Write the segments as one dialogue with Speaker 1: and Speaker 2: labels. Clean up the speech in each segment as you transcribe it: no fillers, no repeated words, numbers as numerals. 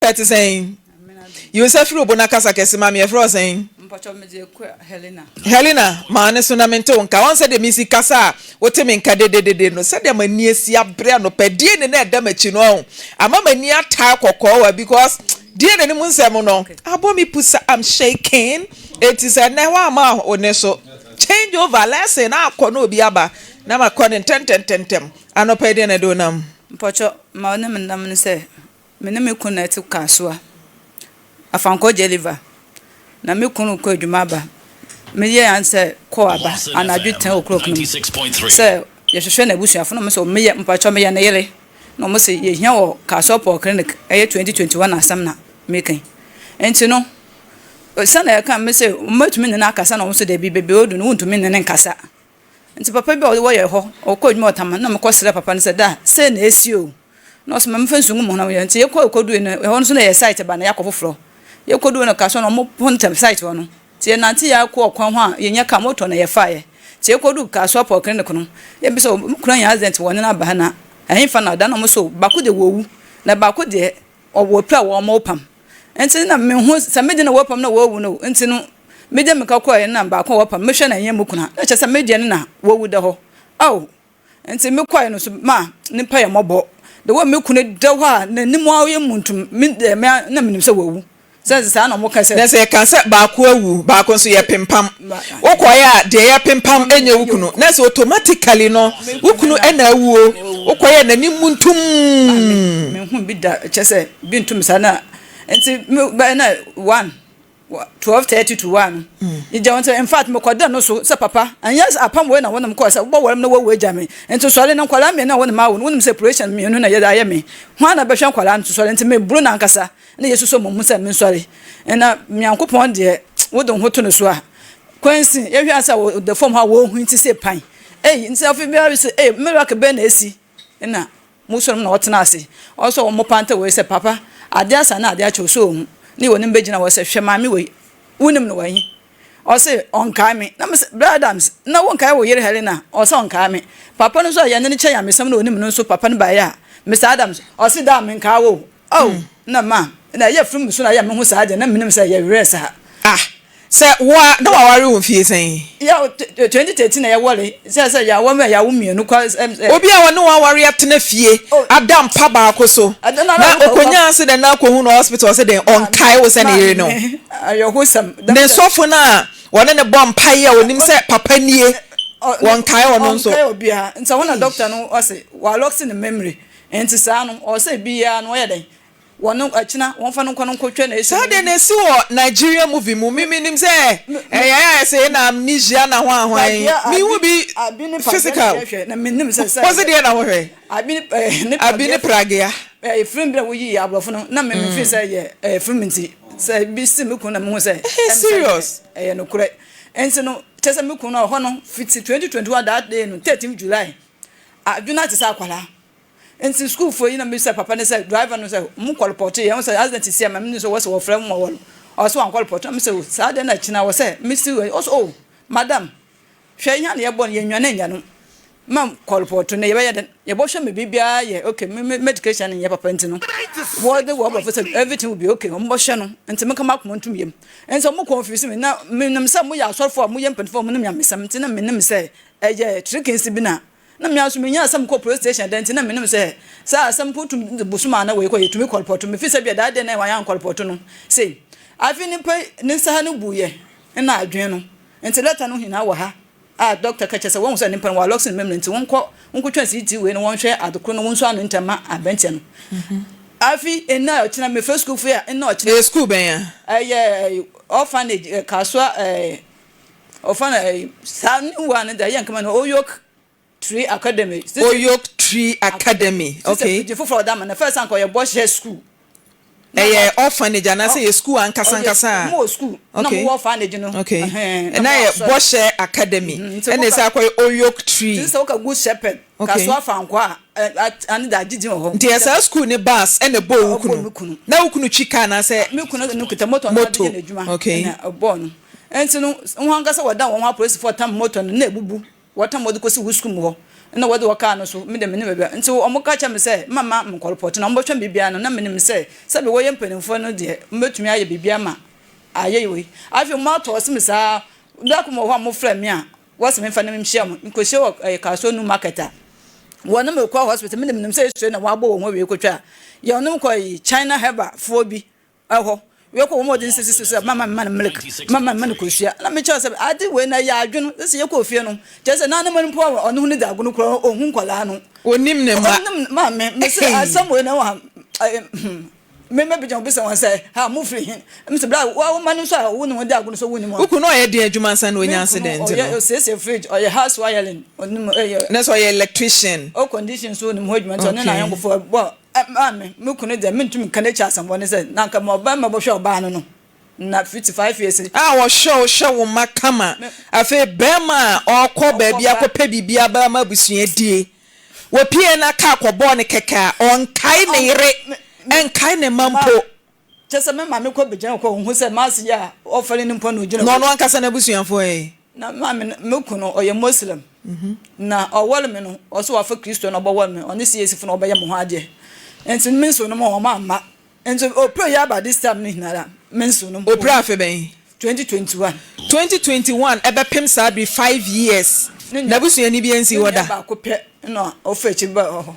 Speaker 1: Anɔpa ɛte sɛn? Yi wo nsa firi wo bo na kasa kɛse ma me. Yɛfrɛ wo sɛn?
Speaker 2: Mpakyɛw medze Akua Helena.
Speaker 1: Helena, ma ne so na mente wo nka. Woahu sɛdeɛ mesi kasa a wote me nka dededede no? Sɛdeɛ m'ani asi abere anɔpa, DNA no a ɛda m'akyi no, woahu, ama m'ani ataa kɔkɔɔ wa because DNA no mu nsɛm no abɔ me pusa, I'm shaking. Enti sɛ nnɛ woamma wo nne so, change over, lesson akɔ na obi aba na makɔ no ntɛmntɛmntɛm. Anɔpa yi deɛn na ɛde wo nam?
Speaker 2: Mpakyɛw, ma ɔne me nam ne sɛ Me ne me kunu na ɛte Kasoa, Afankɔ Jeliva. Na me kunu rekɔ adwuma aba. Meyɛɛ ara sɛ kɔɔ aba anadwo 10 o'clock no mu sɛ yɛhwehwɛ n'abusuafo na wɔn sɛ meyɛ mpakyɛw meyɛ ne yere na wɔn sɛ yɛhia wɔ Kasoa Paul Clinic ɛyɛ 2021 asɛm na meka yi. Nti no sɛnea ɛka me sɛ wɔbɛtumi ne no akasa na wɔn sɛ dabi baabi a ɔdu no wontumi ne no nkasa. Nti papa bi a ɔwɔ yɛ hɔ, ɔkɔ adwuma wɔ Tama, na mekɔ srɛ papa no sɛ, da, sei na esi o. Na ɔse ma memfa nsu ngu mo honam yɛ. Nti yɛkɔ kɔdui no, ɛhɔ nso na ɛyɛ site ba na yɛakɔ foforɔ. Yɛkɔdui no kasoa no ɔmo po ntɛm site hɔ no. Nti yɛnante yɛ akɔ ɔkwan ho a yɛnya car motor na yɛfaeɛ. Nti yɛkɔduu Kasoa Polyclinic no, yɛbisa o, me kunu anya accident wɔ ne no aba ha na ɛhefa na ɔda? Na ɔmo se o, baako deɛ wawu, na baako deɛ ɔwɔ pira a wɔrepam. Nti na mehu sɛ me de na wɔrepam na wɔawu no nti no, mede mmirika kɔeɛ na baako a wɔrepam mehwɛ na ɛnyɛ me kunu a, na kyerɛ sɛ me deɛ no na wawu da hɔ. Ao! Nti mekɔeɛ no so ma nnipa yɛ mmɔbɔ. The way me kunu da hɔ a n'anim ayɛ muntum, me deɛ me na menim sɛ wawu. Sɛ saa na wɔka sɛ.
Speaker 1: Na sɛ yɛka sɛ baako awu, baako nso yɛpempam. Wokɔeɛ a, deɛ yɛpempam nyɛ wo kunu. Na sɛ automatically no, wo kunu na awu o. Wokɔeɛ a, n'anim muntum.
Speaker 2: Menhuu bi da, kyerɛ sɛ bi nto me saa na nti me bɛyɛ na one 12:30 to 1 no yɛgya wɔn sɛ in fact mekɔda no so sɛ papa ɛnyɛ apam wei na wɔnom kɔɔ sɛ wobɔ wɔn na wɔwu agya me nti sɔre na nkwadaa mmienu a wɔne ma wo no wonim sɛ operation mmienu na yɛde ayɛ me hwan na bɛhwɛ nkwadaa no nti sɔre nti meburo no ankasa na yɛsusɔ mo mu sɛ mensɔre na Nyankopɔn deɛ wode wo ho to no so a kwansi yɛhwɛ a sɛ wɔda fam hɔ a wɔhu nti sɛ pan ei nti afei biara sɛ ei miracle bɛn na asi na musɔre mu na ɔtena ase ɔsɛ wɔn panta wei sɛ papa adeɛ asa na adeɛ akyɛ ɔsɛ ɔhu ne wɔn bɛgyina hɔ sɛ hwɛ maame wei wonim no wɔ he ɔse ɔnkae me na mesɛ Bra Adams na wonkae wo yere Helena ɔsɛ ɔnkae me papa no nso a yɛne no kyɛ nyamesɛm na ɔnim no nso papa no baeɛ a Mr Adams ɔse daa menkae wo Oh, na ma, na ɛyɛ firi me so na ɛyɛ me ho saa deɛ, na menim sɛ ɛyɛ werɛ saa.
Speaker 1: Ah, sɛ wo a, na waware wo mfie sɛn?
Speaker 2: Yɛ, 2013 na yɛware, sɛ sɛ yɛawɔ me a yɛawo mmienu kɔ ɛ.
Speaker 1: Obi a ɔne wo aware atena fie, ada mpa baako so, na ɔkɔnya accident na akɔhu no hospital ɔse dɛn, ɔnkae wo sɛ ne yere no?
Speaker 2: Ayɔhosɛm.
Speaker 1: Ne sɔfo no a wɔne no bɔ mpaeɛ a ɔnim sɛ papa nie, wɔnkae ɔno nso?
Speaker 2: Ɔnkae obiara, nti ɛhɔ na doctor no ɔse, wɔalɔse ne memory. Enti saa no, ɔwɔ sɛ biara no wɔyɛ dɛn? Wɔn akyina, wɔmfa no nkɔ no nkɔtwa n'asu.
Speaker 1: Saa deɛ na ɛsi wɔ Nigeria movie mu, me menim sɛ ɛyɛ ayɛ sɛ na amnesia na hwan hwan, mehu bi physical, wose deɛ na wohwɛ? Abi ne pragea.
Speaker 2: Ɛyɛ film bi a woyii aborɔfo no, na me me feel sɛ ɛyɛ ɛyɛ film nti, sɛ bi si me kunu na mehu sɛ
Speaker 1: serious,
Speaker 2: ɛyɛ nokorɛ. Nti no, kyerɛ sɛ me kunu no ɛhɔ no, fiti 2021 that day no, 13 July, adwene ate sɛ akwadaa. Nti sukuufoɔ yi na mebisa papa no sɛ driver no sɛ ɔmo kɔ repɔto yɛ sɛ accident si a ma menim sɛ wɔsɛ wɔfrɛ mo ma wɔ ɔsɛ wankɔ repɔto na mesɛ saa deɛ na kyina wɔ sɛ mesi wɔ ɔsɛ oh madam hwɛ hia na yɛbɔ no yɛnwane nya no ma kɔ repɔto no yɛbɛyɛ dɛn yɛbɔhwɛ me biribiara yɛ okay me me medication nyɛ papa nti no wɔde wɔ aborɔfo sɛ everything will be okay ɔmo bɔhwɛ no nti meka m'akoma ntom yam nti ɔmo confuse me na menim sɛ moyɛ asɔrefoɔ a moyɛ mpanyinfoɔ a monim nyamesɛm nti na menim sɛ ɛyɛ trickinsi bi na Na me ara nso menyaa asɛm kɔɔ police station da nti na menim sɛ saa asɛm mpo tum de bosom a na wei kɔ yɛtumi kɔ repɔto me fi sɛ bia daa deɛ na wɔayɛ ankɔ repɔto no sei afei nipa yi ne nsa ha no buiɛ na adwene no nti lɛta no nyinaa wɔ ha a doctor ka kyerɛ sɛ wɔn sɛ nipa no wɔ alɔxin memory nti wɔnkɔ wɔnkɔtwa CT wei no wɔnhwɛ adekoro no wɔnsu ano ntɛm ma abɛnteɛ no afei nna ɔkyena mefrɛ school fo a nna ɔkyena
Speaker 1: ɛyɛ school bɛn
Speaker 2: a ɛyɛ orphanage Kasoa ɛɛ Ɔfa no ɛyi saa new one no deɛ ɛyɛ nkama no Oyok Tree Academy.
Speaker 1: Oyok Tree Academy okay.
Speaker 2: Sisi foforɔ ɔda ma no first anka ɔyɛ Bɔhyɛ school.
Speaker 1: Ɛyɛ orphanage anaasɛ ɛyɛ school ankasa ankasa a.
Speaker 2: Ɔmo wɔ school na ɔmo wɔ orphanage no.
Speaker 1: Okay ɛna yɛ Bɔhyɛ Academy ɛna ɛsɛ akɔyɛ Oyok Tree.
Speaker 2: Ti sɛ woka Good Shepherd Kasoa Fankwa a ɛne de agye din wɔ hɔ.
Speaker 1: Nti ɛyɛ saa school ne bus ɛna ɛbɔɔ wo kunu? Na wo kunu twi car anaasɛ?
Speaker 2: Me kunu no kita motor na ɔde yɛ n'adwuma ɛna ɛbɔɔ no. Enti no, wɔn ankasa wɔdan wɔn ho apolisifo a wɔtam motor no na ebubu, wɔtam wɔde kosi wo sukuu mu hɔ. Nna wɔdze wɔ kaar no so, me de menye baabi a ntsi wɔkaa kyerɛɛ me sɛ mma mma monnkɔ report na wɔbɔhwɛ me biribiara no, na minyim sɛ sɛbe wɔyɛ mpanyimfo no deɛ mobetumi ayɛ biribi ama ayɛ wei. Afei wɔatɔ ɔse me saa, da kor mowɔ hɔ a wɔfrɛ me a wɔse memfa no nhyia wɔn, mekɔhyia wɔ ɛyɛ Kasoa New Market a wɔne me kɔ hospital, me de menim sɛ X-ray na wɔabɔ wɔn ho awie kɔtwa a, yɛne kɔ yi China Herbal foɔ bi Ɛhɔ, wei kɔ wɔn a wɔde nsisi so sɛ mama mma no milk, mama mma no kosua. Na mekyerɛ sɛ ade wei na ɛyɛ adwene. Sɛ sɛ yɛkɔ fie no, kyerɛ sɛ nanom no mpo a ɔne ho no di agorɔ koraa ɔnhu nkwadaa no.
Speaker 1: Ɔnim ne mma.
Speaker 2: Ɔnim maame. Mese asɛm wei na wɔ me mɛbɛgyina obi sɛ wɔn sɛ ha mo firi he. Mese bra wo ma no nso a wo ne wɔn di agorɔ nso wonim wɔn.
Speaker 1: Wo kunu ɔyɛ deɛn adwuma ansa na ɔnya accident no?
Speaker 2: Ɔyɛ ɔsiesie fridge, ɔyɛ house wiring, ɔnim ɛyɛ.
Speaker 1: Na sɛ ɔyɛ electrician.
Speaker 2: Air condition nso ɔnim ho adwuma nti ɔne n'ayɔnkofoɔ bɔ Maame, me kunu deɛ mentumi nka n'akyi asɛm bɔne sɛ na anka ma ɔbarima bɔhwɛ ɔbaa no no na 55 years.
Speaker 1: A ɔhwɛ wo hwɛ wo mma kama afei barima a ɔkɔ baabi akɔpɛ biribi aba ama abusua die wɔpie na kaa kɔbɔɔ no kɛkɛ a ɔnkae ne yere ɛnkae ne mma mpo.
Speaker 2: Kyerɛ sɛ me maame kɔ bɛgyina hɔ kɔ ɔhu sɛ m'ase yi a ɔfɛre no mpo na ɔgyina hɔ.
Speaker 1: Na ɔno ankasa n'abusuafoɔ ɛ?
Speaker 2: Na maame no, me kunu ɔyɛ Muslim na ɔware me no ɔsɛ wafa Kristo na ɔbɛware me ɔne CAC fo na ɔbɛyɛ mo ho adeɛ nti me nso no mo wɔn amma nti ɔpira yi aba this time no nyinara me nso no.
Speaker 1: Ɔpira afe bɛn?
Speaker 2: 2021.
Speaker 1: 2021 ɛbɛpem saa bere 5 years n'abusuani bi ansi hɔ da.
Speaker 2: Ne nua baako pɛ na ɔfa akyiri ba hɔ.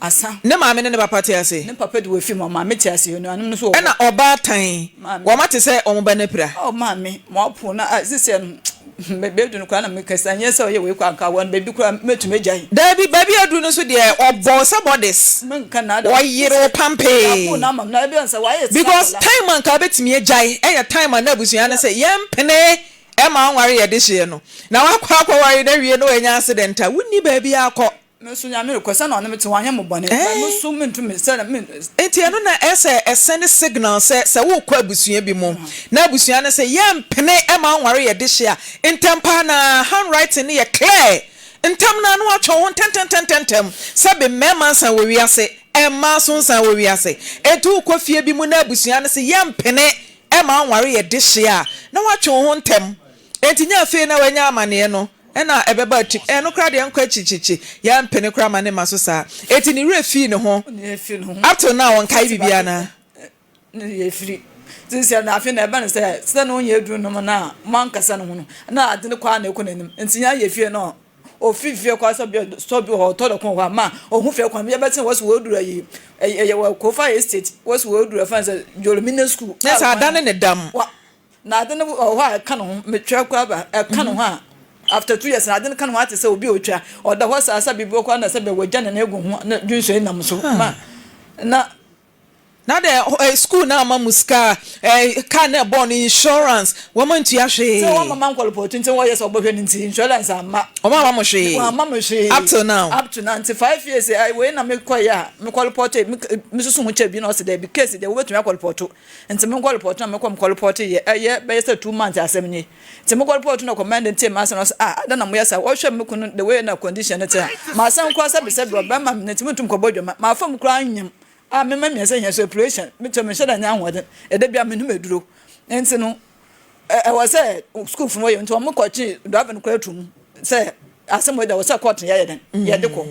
Speaker 2: Asa.
Speaker 1: Ne maame ne ne papa te ase?
Speaker 2: Ne papa de wafi mu, ɔmaame te ase, anuanom no nso wɔ hɔ.
Speaker 1: Ɛna ɔbaatan,
Speaker 2: Maame.
Speaker 1: wɔn ate sɛ wɔn ba no apira?
Speaker 2: Oh maame, moapo no a, seesei no, baabi aduru no koraa na meka sɛ, anyɛ sɛ ɔyɛ wei koraa anka wɔn baabi koraa mɛtumi agyae.
Speaker 1: Daabi, baabi aduru no nso deɛ, ɔbɔ wo sɛ bɔdes,
Speaker 2: Menka nnaada.
Speaker 1: ɔyere wo pampee.
Speaker 2: Yɛapo no ama me, na ebi ansa wayɛ te sɛ
Speaker 1: Because
Speaker 2: akwadaa.
Speaker 1: time a anka wobɛtumi agyae yɛ time a na abusua no sɛ yɛmpene mma wonware yɛn dehyeɛ no, na woakɔ akɔware no awie na wanya accident a, wonni baabi akɔ.
Speaker 2: Me nso Nyame rekɔ sɛ na ɔne me te wanyɛ mo bɔne but me nso mentumi sɛ me.
Speaker 1: Nti ɛno na ɛsɛ ɛsɛne signal sɛ sɛ worekɔ abusua bi mu na abusua no sɛ yɛmpene ma wonware yɛ dehye a, ntɛm paa na handwriting no yɛ clear ntɛm no ara na woatwe wo ho ntɛntɛntɛntɛm sɛbe mmarima nsan wɔ wiase mmaa nso nsan wɔ wiase enti worekɔ fie bi mu na abusua no sɛ yɛmpene ma wonware yɛ dehye a na woatwe wo ho ntɛm enti nyɛ afei na woanya amaneɛ no Ɛna ɛbɛba ati ɛno koraa deɛ ɛnkɔ akyirikyirikyi yɛmpene koraa ma ne mma so saa enti ne werɛ fii ne ho up till now ɔnkae biribiara anaa.
Speaker 2: Ne werɛ firi sisi na afei na ɛba no sɛ sɛ na ɔnyɛ aduru nom na mo ankasa ne ho no na ade no kɔ ara na ɛkɔ n'anim nti yɛn ayɛ fie no ofi fie kɔ sɛ bi sɔ bi wɔ hɔ ɔtɔ dɔko wɔ hɔ a ma ɔhu fie kwan bi yɛbɛte wɔ so wɔduru ayi ɛyɛ wɔ Kofa estate wɔ so wɔduru ɛfɛn sɛ Jolomina school.
Speaker 1: Na sɛ ada ne ne dam.
Speaker 2: Na ade no wɔ hɔ a ɛka ne ho, metwerɛ koraa ba, ɛka ne ho a, after 2 years na ade no ka ne ho ate sɛ obi a otwa, ɔda hɔ saa sɛ biribi wɔ koraa na sɛ bɛ wɔgya ne nan agu ho na dwonsɔ nam so ma na.
Speaker 1: Na dɛ eh, school no amma mo sika, eh, car no ɛbɔɔ no insurance, wɔn antua hwee.
Speaker 2: Sɛ wɔn amma mankɔ report nti wɔyɛ sɛ wɔbɛhwɛ no nti insurance amma.
Speaker 1: Wɔn amma mo hwee.
Speaker 2: Wɔn amma mo hwee.
Speaker 1: Up till now.
Speaker 2: Up to now nti 5 years eh, wei na mekɔyɛ a mekɔ report me mesusu ho kyɛ bi na ɔsɛ dɛbi case deɛ wobɛtumi akɔ report. Nti me nkɔ report na me kɔ me kɔ report yɛ ɛyɛ bɛyɛ sɛ 2 months asɛm nie. Nti me kɔ report na commander ntie m'asɛm na ɔsɛ ah adɛn na moyɛ saa, ɔhwɛ me kunu the way na condition no te a m'asɛm koraa sɛbi sɛbi ɔbɛma me nti mentum kɔbɔ dwama m'afa mu koraa nyem a mema mmiɛnsa hia so operation mekyɛ menhyɛ da nyɛ ahoɔden ɛda bia menom aduro nti no ɛwɔ sɛ school fo yɛ nti wɔn kɔkye driver no koraa to mu sɛ asɛm wɔ da wɔ sɛ court yɛyɛ dɛn yɛde kɔ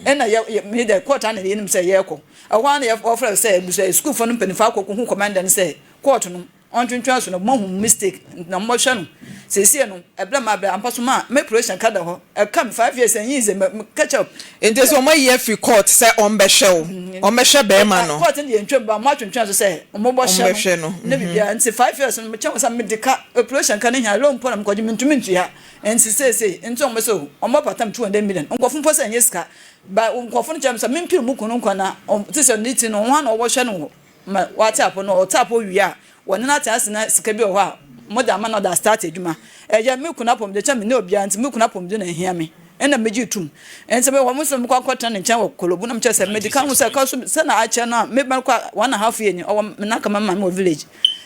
Speaker 2: ɛna yɛ me dɛ court ana yɛnim sɛ yɛkɔ ɛhɔ ana wɔfrɛ sɛ abusua school fo no mpanyinfoɔ akɔ kɔ hu commander no sɛ court no ɔntwentwɛn so no mo hu mistake na mo hwɛ no sɛsie no ɛbrɛ ma brɛ ampa so ma me operation ka da hɔ ɛka me 5 years ɛnyi sɛ me kɛkyɛ.
Speaker 1: Nti sɛ wɔn ayi afiri court sɛ ɔmbɛhwɛ wo, ɔmbɛhwɛ bɛrima no.
Speaker 2: Court no deɛ ntwam ba mo atwentwɛn so sɛ ɔmo bɔ hyɛ no ne biribiara nti 5 years no mekyɛn sɛ mede ka operation ka ne hia loan mpo na mekɔgye mentumi ntua nti seesei nti ɔmo sɛ ɔmo patam 200 million nkɔfo mpo sɛ ɛnyɛ sika ba nkɔfo no kyerɛ me sɛ mempiri mu kunu nkwa na te sɛ ne ti no ho ana ɔwɔhwɛ no wɔ ma wate apɔ no ɔte apɔ wie a wɔne no ate ase na sika bi wɔ hɔ a mo de ama na ɔde astart adwuma. Ɛyɛ me kunu apɔmuden kyɛ me ne obiara nti me kunu apɔmuden na ehia me ɛna megye tum nti me wɔn sɛ mekɔ akɔtena ne nkyɛn wɔ Kolobu na mekyerɛ sɛ mede ka ho sɛ ka so sɛ na akyɛ no a me ba kɔ one and a half year ni ɔwɔ me naka ma maame wɔ village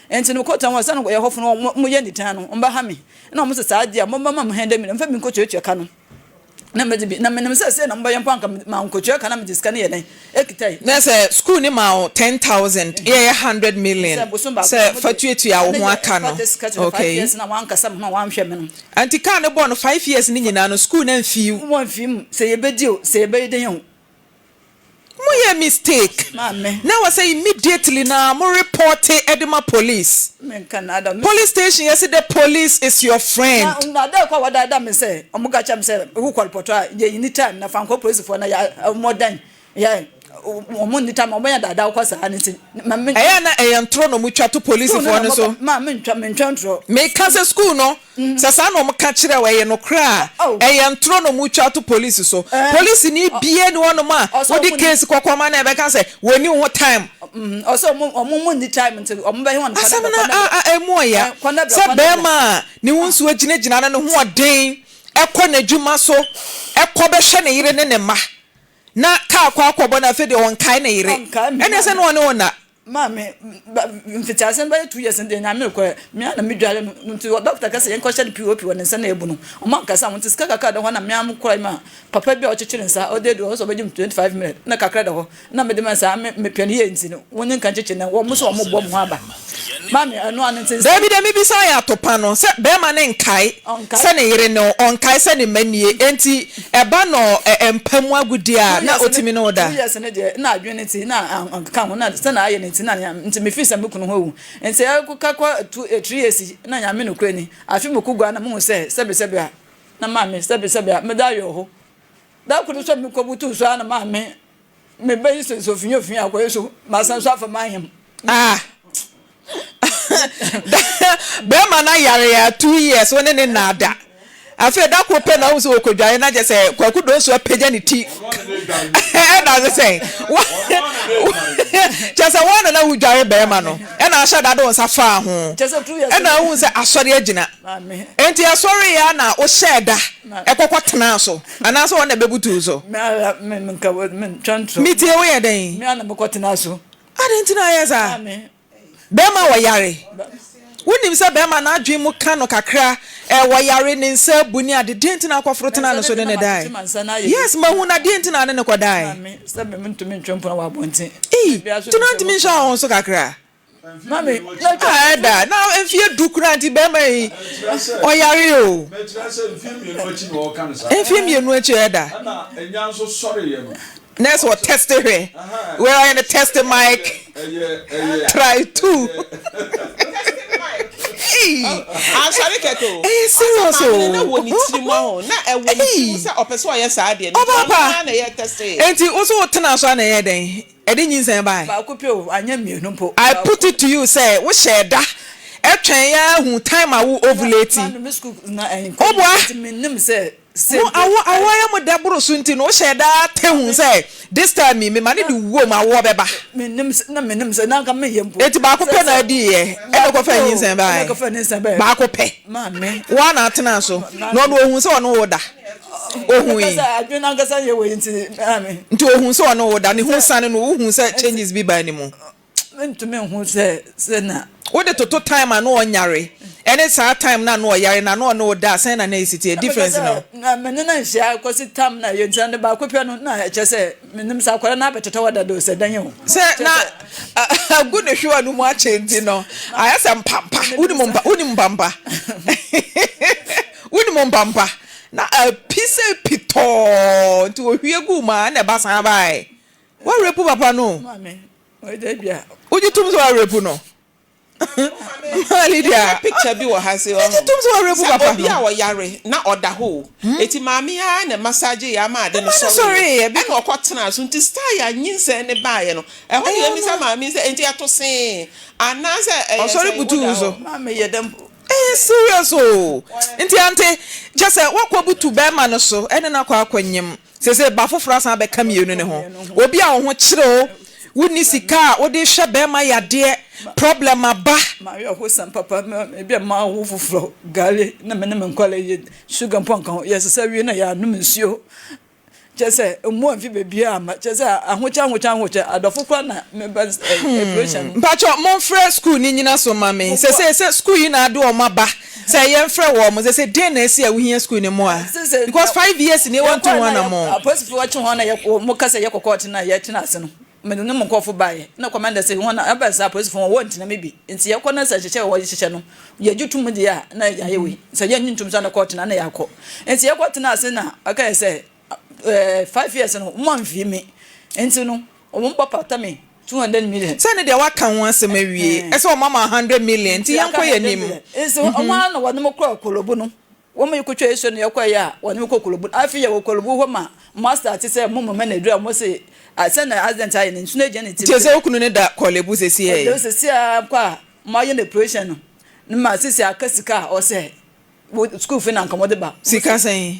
Speaker 2: nti no mekɔtena hɔ sɛ no yɛ hɔfo no wɔn yɛ nitan no wɔn ba ha me ɛna wɔn sɛ saa deɛ mo bɛma mo 100 million mfa bi nkɔtuatua ka no. Na mede bi, na menim sɛ sei na mobɛyɛ mpo anka mankotua ka na mede sika no yɛ dɛn ɛkitae.
Speaker 1: Na sɛ school no ma wo 10,000 yɛ ɛyɛ 100 million
Speaker 2: Sɛ bosom baako
Speaker 1: sɛ
Speaker 2: na mode
Speaker 1: fa tuatua wo
Speaker 2: ɛne
Speaker 1: ho
Speaker 2: deɛ
Speaker 1: aka no
Speaker 2: ɛfa sika kyerɛ five
Speaker 1: okay.
Speaker 2: years na wankasa me ho a wanhwɛ me no.
Speaker 1: Nti car no bɔɔ no 5 years no nyinaa no school no amfii wo.
Speaker 2: Wɔamfii mu, sɛ yɛbɛdi o, sɛ yɛbɛyɛ dɛn o.
Speaker 1: Mo yɛ mistake
Speaker 2: Maame.
Speaker 1: na ɛwɔ sɛ immediately na mo report de ma police.
Speaker 2: Menka nnaada me.
Speaker 1: Police station yɛse the police is your friend.
Speaker 2: Na nnaadaa kɔ a wɔdaadaa me sɛ wɔn ka kyerɛ me sɛ wo kɔ report a yɛ nni time na fa nkɔ polisifoɔ na yɛ wɔn dan yɛ wɔn nni time wɔn bɛyɛ daadaa kɔ saa ne nti ma me.
Speaker 1: Ɛyɛ a na ɛyɛ ntorɔ na wɔn twa to polisifoɔ no so.
Speaker 2: Ma mentwa mentwa ntorɔ.
Speaker 1: Meka sɛ school no Sɛ saa na wɔka kyerɛ wo, ɛyɛ nokorɛ a, ɛyɛ ntorɔ na wɔtwa to police so. Polisini biara nni hɔnom a wode case kɔkɔma no a ɛbɛka sɛ wɔnni wo ho time. Asɛm no a ɛmu ɔya sɛ barima a ne ho nsuo gyinagyina no ne ho ɔden kɔ n'adwuma so kɔ bɛhwɛ ne yere ne ne mma na kaa kɔ akɔbɔ no afei deɛ ɔnkae ne yere ɛnneɛ sɛ na ɔne wo nna.
Speaker 2: Maame, mfitiase no bɛyɛ 2 years no deɛ Nyame rekorɛ, me ara na me dware no, nti doctor ka sɛ yɛnkɔ hyɛ no POP wɔ ne nsa na ebu no, ɔmo ankasa ho, nti sika kakra da hɔ na me ara me kɔɛ ma papa bi a ɔkyekyere nsa, ɔde adu hɔ sɛ ɔbɛgye me 25 million, na kakra da hɔ na mede ma saa me mepɛ no yie nti no, wɔn nka nkyekye na wɔn nso wɔn bɔ me ho aba. Maame, ɛno ano nti nsa.
Speaker 1: Dabi deɛ mebisa yɛ atopa no sɛ bɛɛma no nkae sɛ ne yere ne wo, ɔnkae sɛ ne mma nie, enti ɛba no mpa mu agodie a na ɔtumi ne wo da?
Speaker 2: 2 years no deɛ na adwene no ti na anka ho na sɛ na ayɛ no nti na nti me feel sɛ me kunu ho awu nti ɛkɔ kɔ 3 years yi na Nyame nokorɛ ni afe mu kɔ gua na mehu sɛ sɛbe sɛbe a na maame sɛbe sɛbe a meda ayɔho da koro sɛ mekɔ butu so a na maame me ba yi sɛ sɛ ofin ofin akɔyɛ so masan so afa m'ahem.
Speaker 1: Ah bɛrima no ayare a 2 years wo ne ne nnaada afei da koro pɛ na wohu sɛ wɔkɔdware na kyɛ sɛ Kwaku Donso apagya ne ti ɛna ase sɛ kyɛ sɛ wɔn na na wodware bɛrima no ɛna ahyɛ da de wo nsa faa ho ɛna wohu sɛ asɔre agyina enti asɔre yɛ na wohyɛɛ da ɛkɔkɔ tenaa so anaasɛ wɔn na ɛbɛbutuu so. Metie woyɛ dɛn? Adɛn nti na ayɛ saa? Bɛrima wɔyare. Wonim sɛ bɛrima n'adwene mu ka no kakra, ɛ wɔyare ne nsa abu ne ade. Deɛn nti na akɔforo tena no so ne ne dae? Yes, mahu na deɛn nti na ne ne kɔdae? Ei, nti na ntumi nhyɛ wo ho so kakra? Ah, ɛda na mfie 10 koraa nti bɛrima yi ɔyare o. Mfie 2 akyi ɛda. Nurse wɔ test hwɛ. Wei ɔyɛ no test mic. Try two.
Speaker 3: Ansɔre kɛkɛ o.
Speaker 1: Ɛyɛ serious o.
Speaker 3: Asɛ maame no na wɔ ne tirim aho na ɛwɔ ne tirim sɛ ɔpɛ sɛ ɔyɛ saa adeɛ no.
Speaker 1: Ɔba
Speaker 3: Nti ɔno
Speaker 1: pa.
Speaker 3: ara na ɛyɛ test yɛ.
Speaker 1: Enti wo so wo tena so a na ɛyɛ dɛn? Ɛde nyinsɛn bae.
Speaker 2: Baako pɛ o, anyɛ mmienu mpo.
Speaker 1: I put it to you sɛ wo hyɛɛ da twɛn ara hu time a wo ovulate. Woboa? Mo awo awoɔ yɛ mo dɛ boro so nti no wo hyɛɛ da ara te hu sɛ this time yi me ma no de wom awoɔ bɛba. Enti baako pɛ na adi yɛ ɛna ɔkɔfaa nyinsɛn bae. Baako pɛ. Wo ara na atenaa so na ɔno ohuu sɛ ɔne wo da. Ohui. Nti ohuu sɛ ɔne wo da, ne ho sane no, wohuu sɛ changes bi baa ne mu? Wode toto time a na ɔnyare ɛne saa time no a na ɔyare no a na ɔne wo da a, sɛn na na ɛsi teɛ? Difference no? Sɛ na agu ne hwewa no mu akyɛ nti no, ayɛ sɛ mpampa. Wonim mpa, wonim mpampa? Wonim mpampa? Na api sɛ pitɔɔ nti ohwie guu mu a ɛna ɛba san bae. Woarepu papa no o. Wogye tom sɛ woarepu no? Maa Lydia.
Speaker 3: Picture bi wɔ ha se
Speaker 1: Wogye tom sɛ woarepu
Speaker 3: sɛ
Speaker 1: papa
Speaker 3: obi a
Speaker 1: no?
Speaker 3: ɔyare na ɔda hɔ o. Eti maame yi ara na massage yɛ ama ade no
Speaker 1: Ɛma no
Speaker 3: sɔreeɛ.
Speaker 1: sɔreeɛ bi.
Speaker 3: Ɛna ɔkɔ tenaa so nti style a nyinsɛn no baeɛ no ɛhɔ na
Speaker 1: Ɛyɛ
Speaker 3: yɛmmisa
Speaker 1: ɔno.
Speaker 3: maame yi sɛ enti ɛto see anaasɛ ɛyɛ
Speaker 1: Ɔsɔre
Speaker 3: sɛn
Speaker 1: butuu
Speaker 3: woda
Speaker 1: so.
Speaker 3: hɔ.
Speaker 1: Ɛyɛ serious oo. Nti ante kyɛ sɛ woakɔ butu bɛɛma no so ɛne no akɔ akɔ nyem sesei ba foforɔ asan abɛka mmienu no ho obi a wo ho kyere wo wonni sika a wode hwɛ bɛɛma yadeɛ problem aba.
Speaker 2: Mayɛ ɔhosam papa ebi a mawo foforɔ gari na me ne me nkwadaa yɛ sugar mpo anka ho yɛsesa wie na yɛanom nsuo. Kyerɛ sɛ, mmoa mfi baabiara mma. Kyerɛ sɛ, ahokyɛ, ahokyɛ, ahokyɛ, adɔfo koraa na meba operation no.
Speaker 1: Mpakyɛw monfrɛ school no nyina so ma me sesei sɛ school yi na ade wɔn aba. Sɛ yɛnfrɛ wɔn sɛ sɛ deɛn na asi a wohia sukuu no mmoa because 5 years nie wɔntu ho anammɔn.
Speaker 2: Apolisifoɔ kye wɔn na yɛ wɔn ka sɛ yɛkɔ court na yɛtena ase no, mede ne mo nkurɔfo baeɛ na commander sɛ wɔn ɛbɛn sɛ apolisifoɔ wɔn wɔntena me bi nti yɛkɔ na sɛ hyehyɛ wɔn hyehyɛ no yɛgye tom deɛ a na yɛayɛ wei, sɛ yɛnnye ntom so a na court na na yɛakɔ. Nti yɛkɔ tena ase na ɔka yɛ sɛ 5 years no wɔn amfie me nti no wɔn bɔ pata me 200 million.
Speaker 1: Sɛ ne deɛ waka ho asɛm awie, ɛsɛ wɔn ama 100 million nti yɛnkɔ yɛn anim.
Speaker 2: Nti wɔn ara na wɔde mo kɔɔ Korle Bu no, wɔn yi kotwa esuo no yɛkɔ yɛ a wɔde mo kɔ Korle Bu. Afei yɛ wɔ Korle Bu hɔ ma mo astart sɛ mo mama na aduru a mo se sɛ na accident ayɛ no nsu no agyina ne ti.
Speaker 1: Nti sɛ okunu ne da Korle Bu sisi yɛ?
Speaker 2: Ɔde sisi a kɔ a mo ayɛ no operation no ne ma sisi aka sika a ɔsɛ school fee na nka mo de ba.
Speaker 1: Sika sɛn?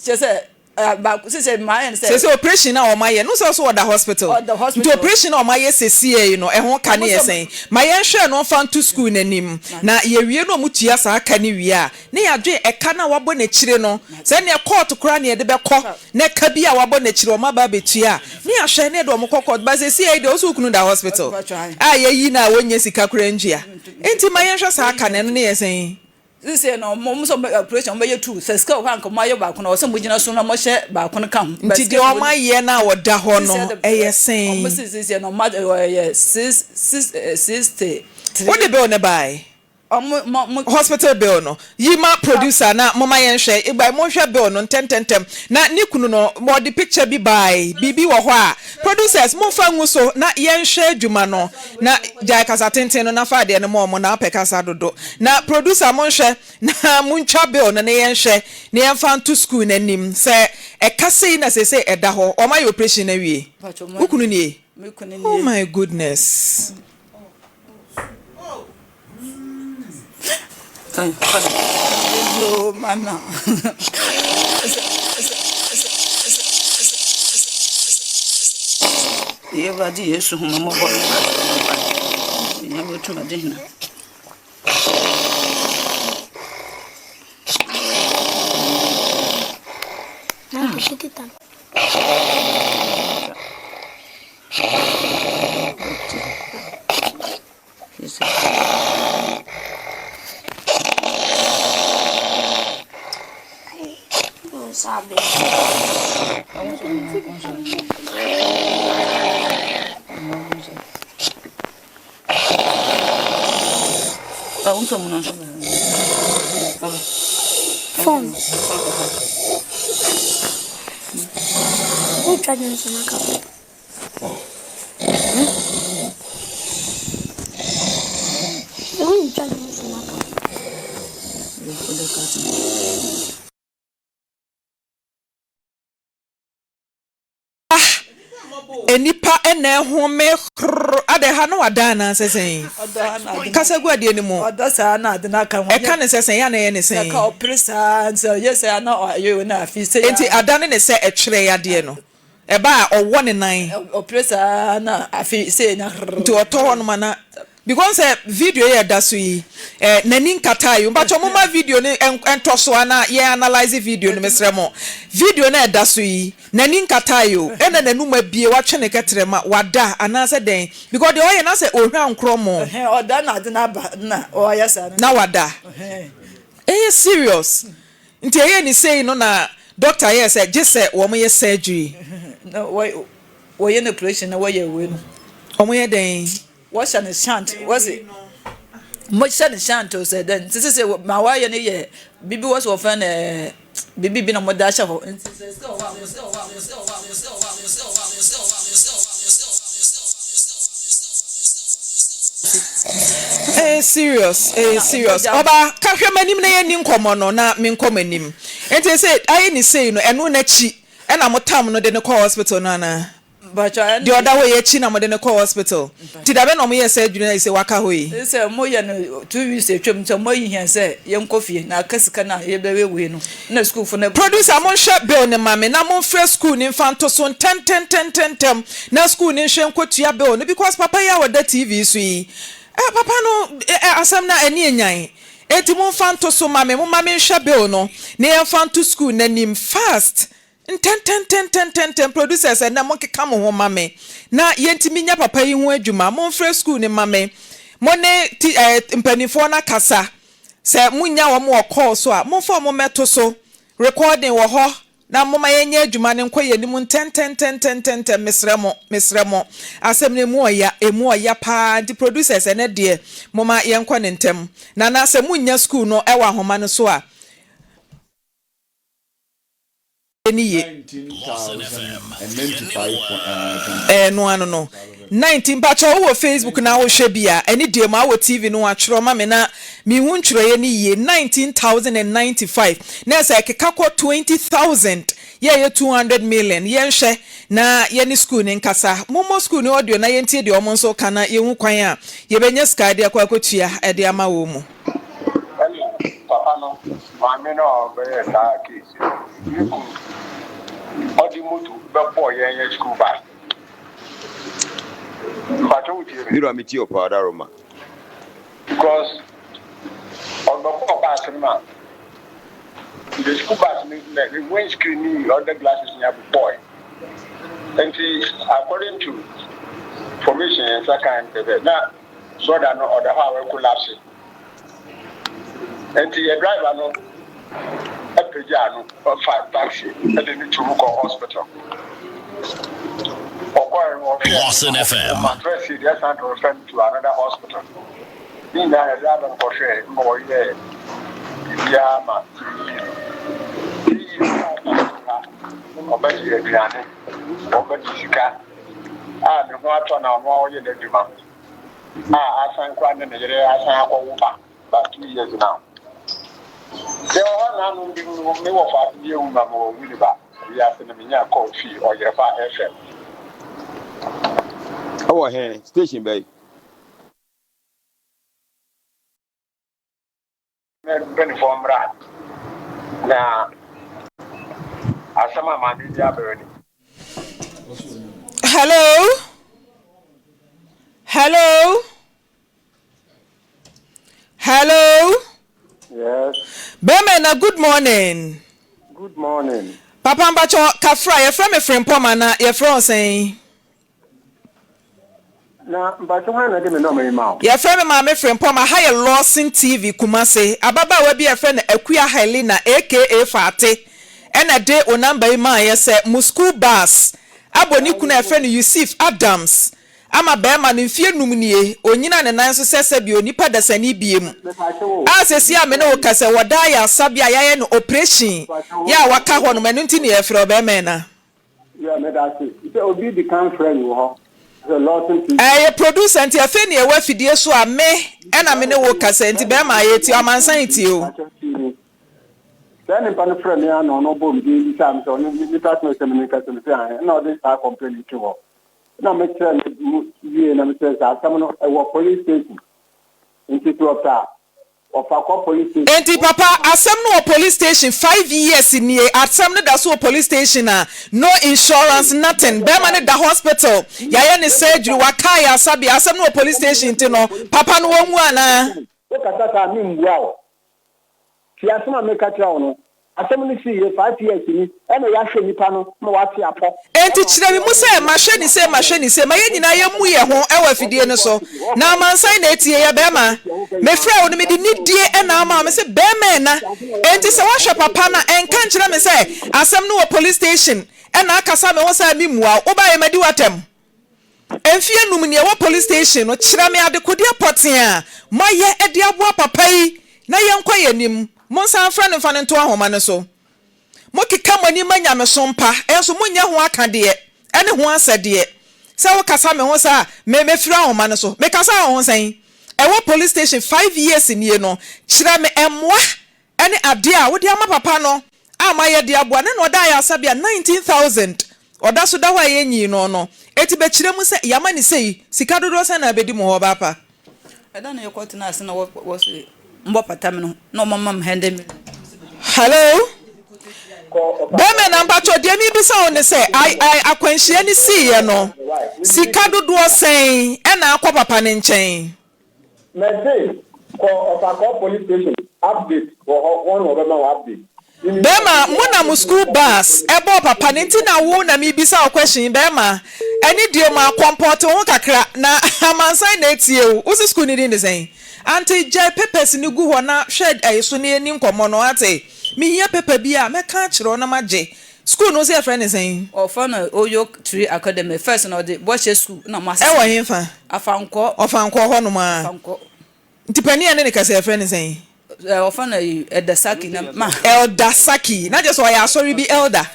Speaker 2: Kyerɛ sɛ baako sisi maa yɛ no sɛ.
Speaker 1: Sɛ operation na wɔn ayɛ no, sɛ ɔso ɔda hospital.
Speaker 2: Ɔda hospital.
Speaker 1: Nti operation na wɔn ayɛ sɛsie yi no, ɛho ka ne yɛ sɛn? Ma yɛn hwɛ no nfa nto school n'anim na yɛwie no, wɔn tua saa ka ne wie a, ne yɛadwe ɛka na wabɔ n'akyire no sɛ neɛ court koraa ne yɛde bɛkɔ na ɛka bi a wabɔ n'akyire wɔn aba abɛtua a, ne yɛahwɛ ne yɛde wɔn kɔ court. Ba sɛsie yi deɛ, ɔso okunu da hospital a yɛyi na wɔnyɛ sika koraa ntua, nti ma yɛnhwɛ saa ka no, ɛno ne yɛ sɛn?
Speaker 2: Sisi no mo sɛ operation mo bɛyɛ two, sɛ sika wɔ hɔ a nka mo ayɛ baako na ɔsɛ mo gyina so na mo hyɛ baako no ka ho.
Speaker 1: Nti deɛ ɔmo ayɛ na ɔda hɔ no ɛyɛ sɛn?
Speaker 2: Ɔmo sisi no ɔmo ɛyɛ six six 63.
Speaker 1: Wode bill ne bae?
Speaker 2: Ɔmo mo mo.
Speaker 1: Hospital bill no yi ma producer na mo ma yɛn hwɛ igba mo hwɛ bill no ntɛntɛntɛm na ne kunu no ɔde picture bi bae, biribi wɔ hɔ a producers mo nfa ngu so na yɛn hwɛ adwuma no. Na gyae kasa tenten no na fa adeɛ no ma ɔmo na apɛ kasa dodo. Na producer, mo nhwɛ na montwa bill no na yɛnhwɛ na yɛmfa nto school n'anim sɛ ɛka sei na seesei ɛda hɔ. Ɔmo ayɛ operation no awie? Wo kunu nie? Oh my goodness.
Speaker 2: Oh, mama.
Speaker 4: Awurade Yesu, hu me mmɔbɔ no. Nyame otum ade hena.
Speaker 5: Phone. Wotwa dwonso no aka ho. Wontwa dwonso no aka ho.
Speaker 1: Nipa ɛna ɛhome krrr adɛ ha na wada anaasɛ sɛn? Kasa gu adeɛ no mu.
Speaker 2: Ɔda saa na ade no aka ho.
Speaker 1: Ɛka ne sɛ sɛn yɛ ana ɛyɛ ne sɛn?
Speaker 2: Ɛka ɔpere saa nti ɔyɛ sɛ ana ɔyɛ na afi sɛ.
Speaker 1: Nti ada ne ne sɛ ɛtwerɛ yadeɛ no ɛba a ɔwɔ ne nan.
Speaker 2: Ɔpere saa na afi sɛ na.
Speaker 1: Nti ɔtɔ hɔ nom ana because sɛ video yɛ ɛda so yi n'ani nkata yi mpatsɔ mo ma video no ɛntɔ so ana yɛn analyse video no. Mesrɛ mo, video no ɛda so yi, n'ani nkata yi o, ɛna n'anum abie, watwe ne kɛtɛrɛ ma wada anaasɛ dɛn? Because deɛ ɔyɛ na sɛ ohwɛ ankorɔ mo.
Speaker 2: Ɔda na ade n'aba na ɔyɛ saa.
Speaker 1: Na wada, ɛyɛ serious. Nti ɛyɛ ne sei no na doctor yɛ sɛ gye sɛ wɔn yɛ surgery.
Speaker 2: Na wɔyɛ no operation na wɔyɛ wei no.
Speaker 1: Wɔn yɛ dɛn?
Speaker 2: Wɔhyɛ no shunt, wɔsi wɔhyɛ no shunt o sɛ dɛn, nti sɛ ma wɔayɛ no yɛ bibi wɔ so wɔfrɛ no bibi bi na wɔde ahyɛ hɔ nti sɛ sika wɔ hɔ a wɔsɛ wɔ hɔ a wɔsɛ wɔ hɔ a wɔsɛ wɔ hɔ a wɔsɛ wɔ hɔ a wɔsɛ wɔ hɔ a wɔsɛ wɔ hɔ a wɔsɛ wɔ hɔ a wɔsɛ
Speaker 1: Ɛyɛ serious, ɛyɛ serious. Ɔba ka hwɛ m'anim na yɛnni nkɔmmɔ no na menkɔ m'anim. Nti sɛ ayɛ ne sei no, ɛno n'akyi ɛna mo tam no de no kɔ hospital no anaa? Deɛ ɔda hɔ yi akyi na mode no kɔ hospital? Nti dabɛ na ɔmo yɛ surgery na sɛ waka hɔ yi?
Speaker 2: Sɛ moyɛ no 2 weeks atwam nti ɔmo ayi hɛn sɛ yɛnkɔ fie na aka sika no a yɛbɛwɛ wei no na sukuufo no.
Speaker 1: Producer, monhwɛ bill no ma me na momfrɛ school no mfa nto so ntɛntɛntɛntɛntɛm na school no nhwɛ nkɔtua bill no because papa yi a ɔda TV so yi, papa no asɛm no ani enyan. Enti momfa nto so ma me, momma menhwɛ bill no na yɛmfa nto school no anim fast, ntɛntɛntɛntɛntɛntɛm. Producers, ɛnɛ monkeka mo ho ma me na yɛntumi nya papa yi ho adwuma. Momfrɛ school no ma me, mo ne ti mpanimfoɔ no akasa. Sɛ monnya wɔn wɔ call so a, momfa wɔn mmɛto so. Recording wɔ hɔ na momma yɛnyɛ adwuma no nkɔ yɛn anim ntɛntɛntɛntɛntɛntɛm. Mesrɛ mo, mesrɛ mo. Asɛm no emu ɔya, emu ɔya paa. Nti producers ɛnɛ deɛ momma yɛnkɔ no ntɛm. Nana sɛ monnya school no wɔ ahoma no so a, ne ye. Ɛɛ no ano no. 19 mpakyɛ wowɔ Facebook na wohwɛ bi a ɛne deɛ mu a wɔ TV no atwerɛ ma me na mehu ntwerɛeɛ no yie 19,095 na ɛsɛ ɛkeka kɔ 20,000 yɛyɛ 200 million yɛnhwɛ na yɛne school no nkasa mommɔ school no audio na yɛntie deɛ ɔmo nso ka na yɛhu kwan a yɛbɛnya sika de akɔ akɔtua de ama wɔ mu.
Speaker 5: Ɛna papa no maame no a ɔbɛyɛɛ saa case no ne kunu ɔde moto bɛbɔɔ yɛn yɛn school bus mpakyɛ wo tie me.
Speaker 6: Me wura me tie wo paa Ɔdaroma.
Speaker 5: Because ɔbɛbɔɔ bus no ma the school bus no ne windscreen ne other glasses nyinaa bobɔɔe nti according to information yɛn nsa kan no sɛ na brother no ɔda hɔ a wakolapse. Enti yɛ driver no pagyaa no faa taxi de no tuu mu kɔɔ hospital. Ɔkɔe no wɔhwɛɛ no ma ɔma sii deɛ san to refer no to another hospital. Ne nyinaa yɛ driver no kɔhwɛɛ ma wɔyɛɛ biribiara ma yiyii no. Yiyii no na ɔbɛgye aduane, ɔbɛgye sika a ne ho atɔ na ɔno a ɔyɛ n'adwuma. a asan koraa ne ne yere asan akɔwo ba about 2 years now. Deɛ wɔ hɔ nanom bi mu me wɔ faase bi ewu ma me wɔ Winneba wiase no menya call fii Ɔyerepa FM.
Speaker 6: Ɛwɔ he? Station bɛn?
Speaker 5: Me mpaninfoɔ mmra na asɛm a maame yi de abrɛ ni.
Speaker 1: Hello? Hello? Hello?
Speaker 5: Yes.
Speaker 1: Bɛrima na good morning.
Speaker 5: Good morning.
Speaker 1: Papa mpakyɛ kafra yɛfrɛ me Frimpɔma na yɛfrɛ wo sɛn?
Speaker 5: Na mpakyɛ hwan na ɛde me nɔma yi ma wo?
Speaker 1: Yɛfrɛ me Maame Frimpong, aha yɛ Lawson TV, Kumase. Ababaawa bi a yɛfrɛ no Akua Helena aka Fate na ɛde wo number yi maa yɛ sɛ mo school bus abɔ ne kunu a yɛfrɛ no Yusif Adams ama barima no mfeɛ num nie, ɔnyina ne nan so sɛ sɛdeɛ onipa dasani biem a seesei a me ne wo kasa yi ɔda ayaresabea a yɛayɛ no operation yɛ a waka hɔ nom, ɛno nti na yɛfrɛ wo barima yi na.
Speaker 5: Yeah, meda ase. Sɛ obi di kan frɛ me wɔ hɔ sɛ Lawson TV.
Speaker 1: Ɛyɛ producer nti afei na yɛwɔ afidie so a me ɛna me ne wo kasa nti bɛɛma yɛtie o amansan tie o.
Speaker 5: Mpakyɛ tie me. Saa nipa no frɛ me ara na ɔno ɔbɔɔ me din bisaa me sɛ ɔno nipa asɛm a ɛsɛ me ne nkasa me sɛ ahe ɛna ɔde saa complain yi to hɔ. Ɛna mekyerɛ no mu wie na mekyerɛ sɛ asɛm no ɛwɔ police station nti sɛ ɔpɛ a Ɔfa kɔ police station.
Speaker 1: Enti papa asɛm no wɔ police station 5 years nie asɛm no da so wɔ police station a no insurance nothing bɛɛma no da hospital yayɛ ne surgery waka ayarsa bea asɛm no wɔ police station nti no papa no wɔnwu anaa.
Speaker 5: Wo kasa saa a me mmua wo. Tie asɛm a meka kyerɛ wo no. Asɛm no sii yɛ 5 years ni ɛna yɛahwɛ nipa no ma wate apɔ.
Speaker 1: Enti kyerɛ me mu sɛ, Mahwɛ ne sei, mahwɛ ne sei, ma yɛn nyinaa yɛmmu yɛn ho wɔ afidie no so, na amansan na ɛtie yɛ. Barima, mefrɛɛ wo no, mede nidie na ama wo. Mese, Barima ɛna, enti sɛ woahwɛ papa no a, ɛnka nkyerɛ me sɛ asɛm no wɔ police station na akasa me ho sɛ memmua wo. Wobaeɛ madi wo atɛm. Mfeɛ num nie wɔ police station no, kyerɛ me adekodeɛ pɔtee a moayɛ de aboa papa yi na yɛnkɔ yɛn anim. Monsan mfrɛ no mfa no nto ahoma no so. Mokeka mo ani ma nyamesom pa, nso monyɛ ho akadeɛ ne ho asɛdeɛ. Sɛ wokasa me ho saa a, me mɛfiri ahoma no so. Mekasa wo ho sɛn? Ɛwɔ police station 5 years nie no, kyerɛ me mmoa ne adeɛ a wode ama papa no a moayɛ de aboa no na ɔda ayaresabea 19,000 ɔda so da hɔ a yɛnyii no no. Enti bɛkyerɛ mu sɛ yɛama no sei, sika dodoɔ sɛn na abɛdi mo hɔ ɔbaa pa?
Speaker 2: Ɛda no yɛkɔtenaa ase na wɔse mbɔ pata me no na wɔma me 100 million.
Speaker 1: Hello Bɛɛma na mpakyɛw deɛ mebisa wo ne sɛ akwanhyia no siiɛ no sika dodoɔ sɛn ɛna akɔ papa no nkyɛn?
Speaker 5: Mɛse kɔ Ɔsakɔɔ police station update wɔ hɔ wɔn na wɔbɛma wo update.
Speaker 1: Bɛɛma mo na mo school bus ɛbɔɔ papa no nti na wo na mebisa wo question yi bɛɛma ɛne deɛ mu akɔmpɔte wo ho kakra na amansan na ɛtie wo wo se school no din de sɛn ante gyae papers no gu hɔ na hwɛ ɛyi so na yɛni nkɔmmɔ no ate mehia paper bi a mɛka akyerɛ wo na magye school no wo se yɛfrɛ no sɛn.
Speaker 2: Wɔfrɛ no Oyo Tree Academy first na ɔde Bɔhyɛ school na ɔmo asesa
Speaker 1: Ɛwɔ hefa?
Speaker 2: Afankɔ.
Speaker 1: Ɔfankɔ hɔ nom aa.
Speaker 2: Afankɔ.
Speaker 1: Nti panin a ɛne no kasa yi yɛfrɛ no sɛn?
Speaker 2: Wɔfrɛ no ayi Elder Saki na ma.
Speaker 1: Elder Saki na kyerɛ sɛ ɔyɛ asɔre bi elder.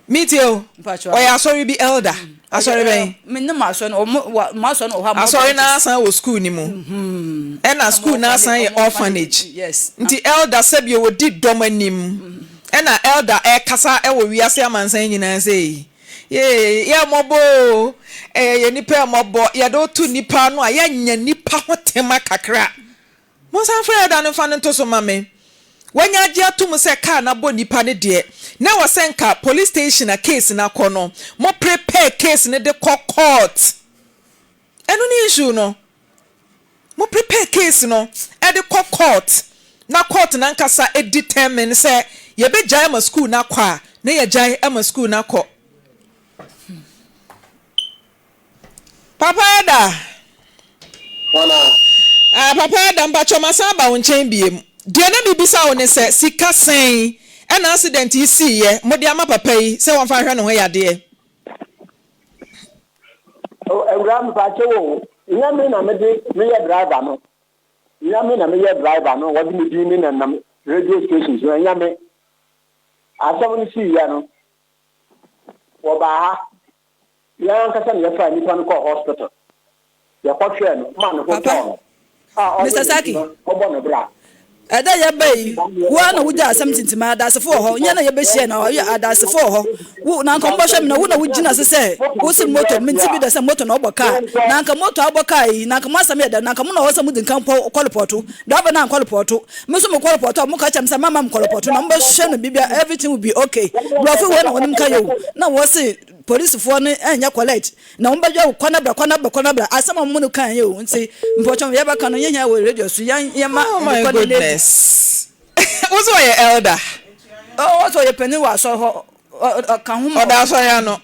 Speaker 1: Metie o, ɔyɛ asɔre bi elder. Asɔre bɛn?
Speaker 2: Menim asɔre no, wɔn wɔ mo asɔre no wɔ hɔ a.
Speaker 1: Asɔre no asan wɔ school no mu. Ɛna school no asan yɛ orphanage.
Speaker 2: Yes.
Speaker 1: Nti elder sɛbio ɔdi dɔm anim. Ɛna elder ɛkasa wɔ wiase amansan nyinaa sei. Yee, yɛ mmɔbɔ oo, ɛyɛ yɛ nnipa mmɔbɔ, yɛde wo to nnipa ano a, yɛanya nnipa ho tema kakra. Monsan mfrɛ Elder no mfa no nto so ma me. Wanya agye atom sɛ car no abɔ nnipa no deɛ, na ɛwɔ sɛ nka police station a case no akɔ no, mo prepare case no de kɔ court. Ɛno ne issue no. Mo prepare case no de kɔ court na court no ankasa determine sɛ yɛbɛgyae ama school no akɔ a, na yɛagyae ama school no akɔ. Papa Ada. Ah, Papa Ada, mpakyɛ masan aba wo nkyɛn biem. Deɛ na mebisa wo ne sɛ, sika sɛn ɛna accident yi siiɛ mode ama papa yi sɛ wɔmfa nhwɛ ne ho yadeɛ?
Speaker 5: Oh awuraa mepakyɛw o, nyɛ me na mede meyɛ driver no, nyɛ me na meyɛ driver no, wɔde me din ne nenam radio station so, ɛnyɛ me. Asɛm no siiɛ no, wɔbaa ha, yɛn ankasa na yɛfaa nipa no kɔɔ hospital. Yɛkɔhwɛɛ no ma ne ho
Speaker 2: Papa,
Speaker 5: tɔɔ no a ɔyɛ
Speaker 2: Mister Saki,
Speaker 5: n'adwuma, ɔbɔ ne bra.
Speaker 2: ɛda yɛba yi, wo ara na wogyaa asɛm tintim a adansefo wɔ hɔ, nyɛ na yɛbɛhyiae na ɔyɛ adansefo wɔ hɔ. Wo, na anka wɔbɛhwɛ me na wo na wogyina so sɛ wose moto, mente bi da sɛ moto na ɔbɔ kaa. Na anka moto abɔ kaa yi, na anka mo asɛm yɛ dɛn? Na anka mo na ɔwɔ sɛ modi nkan kɔ kɔlopɔto. Driver no ankɔlopɔto. Me nso mekɔlopɔto a, moka kyerɛ me sɛ mamma mekɔlopɔto na mobɛhwɛ no biribiara, everything will be okay. Borɔfo wei na wɔnim ka yɛ o. Na wɔse polisifoɔ no ɛnyɛ collect. Na wɔn bɛdwa wo kɔ na bra kɔ na bra kɔ na bra asɛm a wɔn no kan yɛ o nti mpɔkyɛn yɛ bɛka no yɛhia wɔ radio so yɛn yɛn ma
Speaker 1: Oh my
Speaker 2: nkɔ ne n'adi.
Speaker 1: goodness. Wo sɛ ɔyɛ elder?
Speaker 2: Oh ɔsɛ ɔyɛ panin wɔ asɔre hɔ ɔka ho ma.
Speaker 1: Ɔda asɔre ano.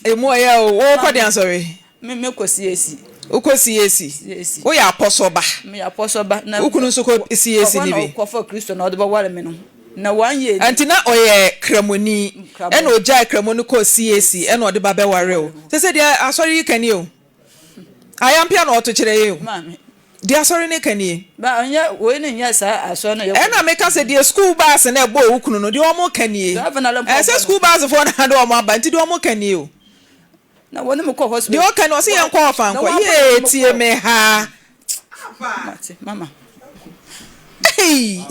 Speaker 1: Emu ɔyɛ o. Wo kɔ de asɔre?
Speaker 2: Me me kɔ CAC.
Speaker 1: Wo kɔ CAC?
Speaker 2: CAC.
Speaker 1: Wo yɛ apɔsɔ ba.
Speaker 2: Me yɛ apɔsɔ ba. Na
Speaker 1: wo kunu nso kɔ CAC ni bi.
Speaker 2: Ɔhɔ na ɔkɔfa Kristo na ɔde bɛware me no. Na one year ni.
Speaker 1: Nti na ɔyɛ kramoni ɛna ɔgyae kramo no kɔɔ CAC ɛna ɔde ba bɛware wo. Sese deɛ asɔre yi ka nie o. Ayampia na ɔto kyerɛ yɛn o. Deɛ asɔre no ka nie.
Speaker 2: Ba ɔnyɛ wei no nyɛ saa asɔre no yɛ.
Speaker 1: Ɛna meka sɛ deɛ school bus no ɛbɔɔ wo kunu no deɛ wɔn ka nie. Ɛsɛ school bus foɔ no ade wɔn aba nti deɛ wɔn ka nie o.
Speaker 2: Na wɔne me kɔ hospital.
Speaker 1: Deɛ ɔka no ɔse yɛn kɔ ɔfa nkɔ yee tie me ha.
Speaker 2: Mate mama.
Speaker 1: Hey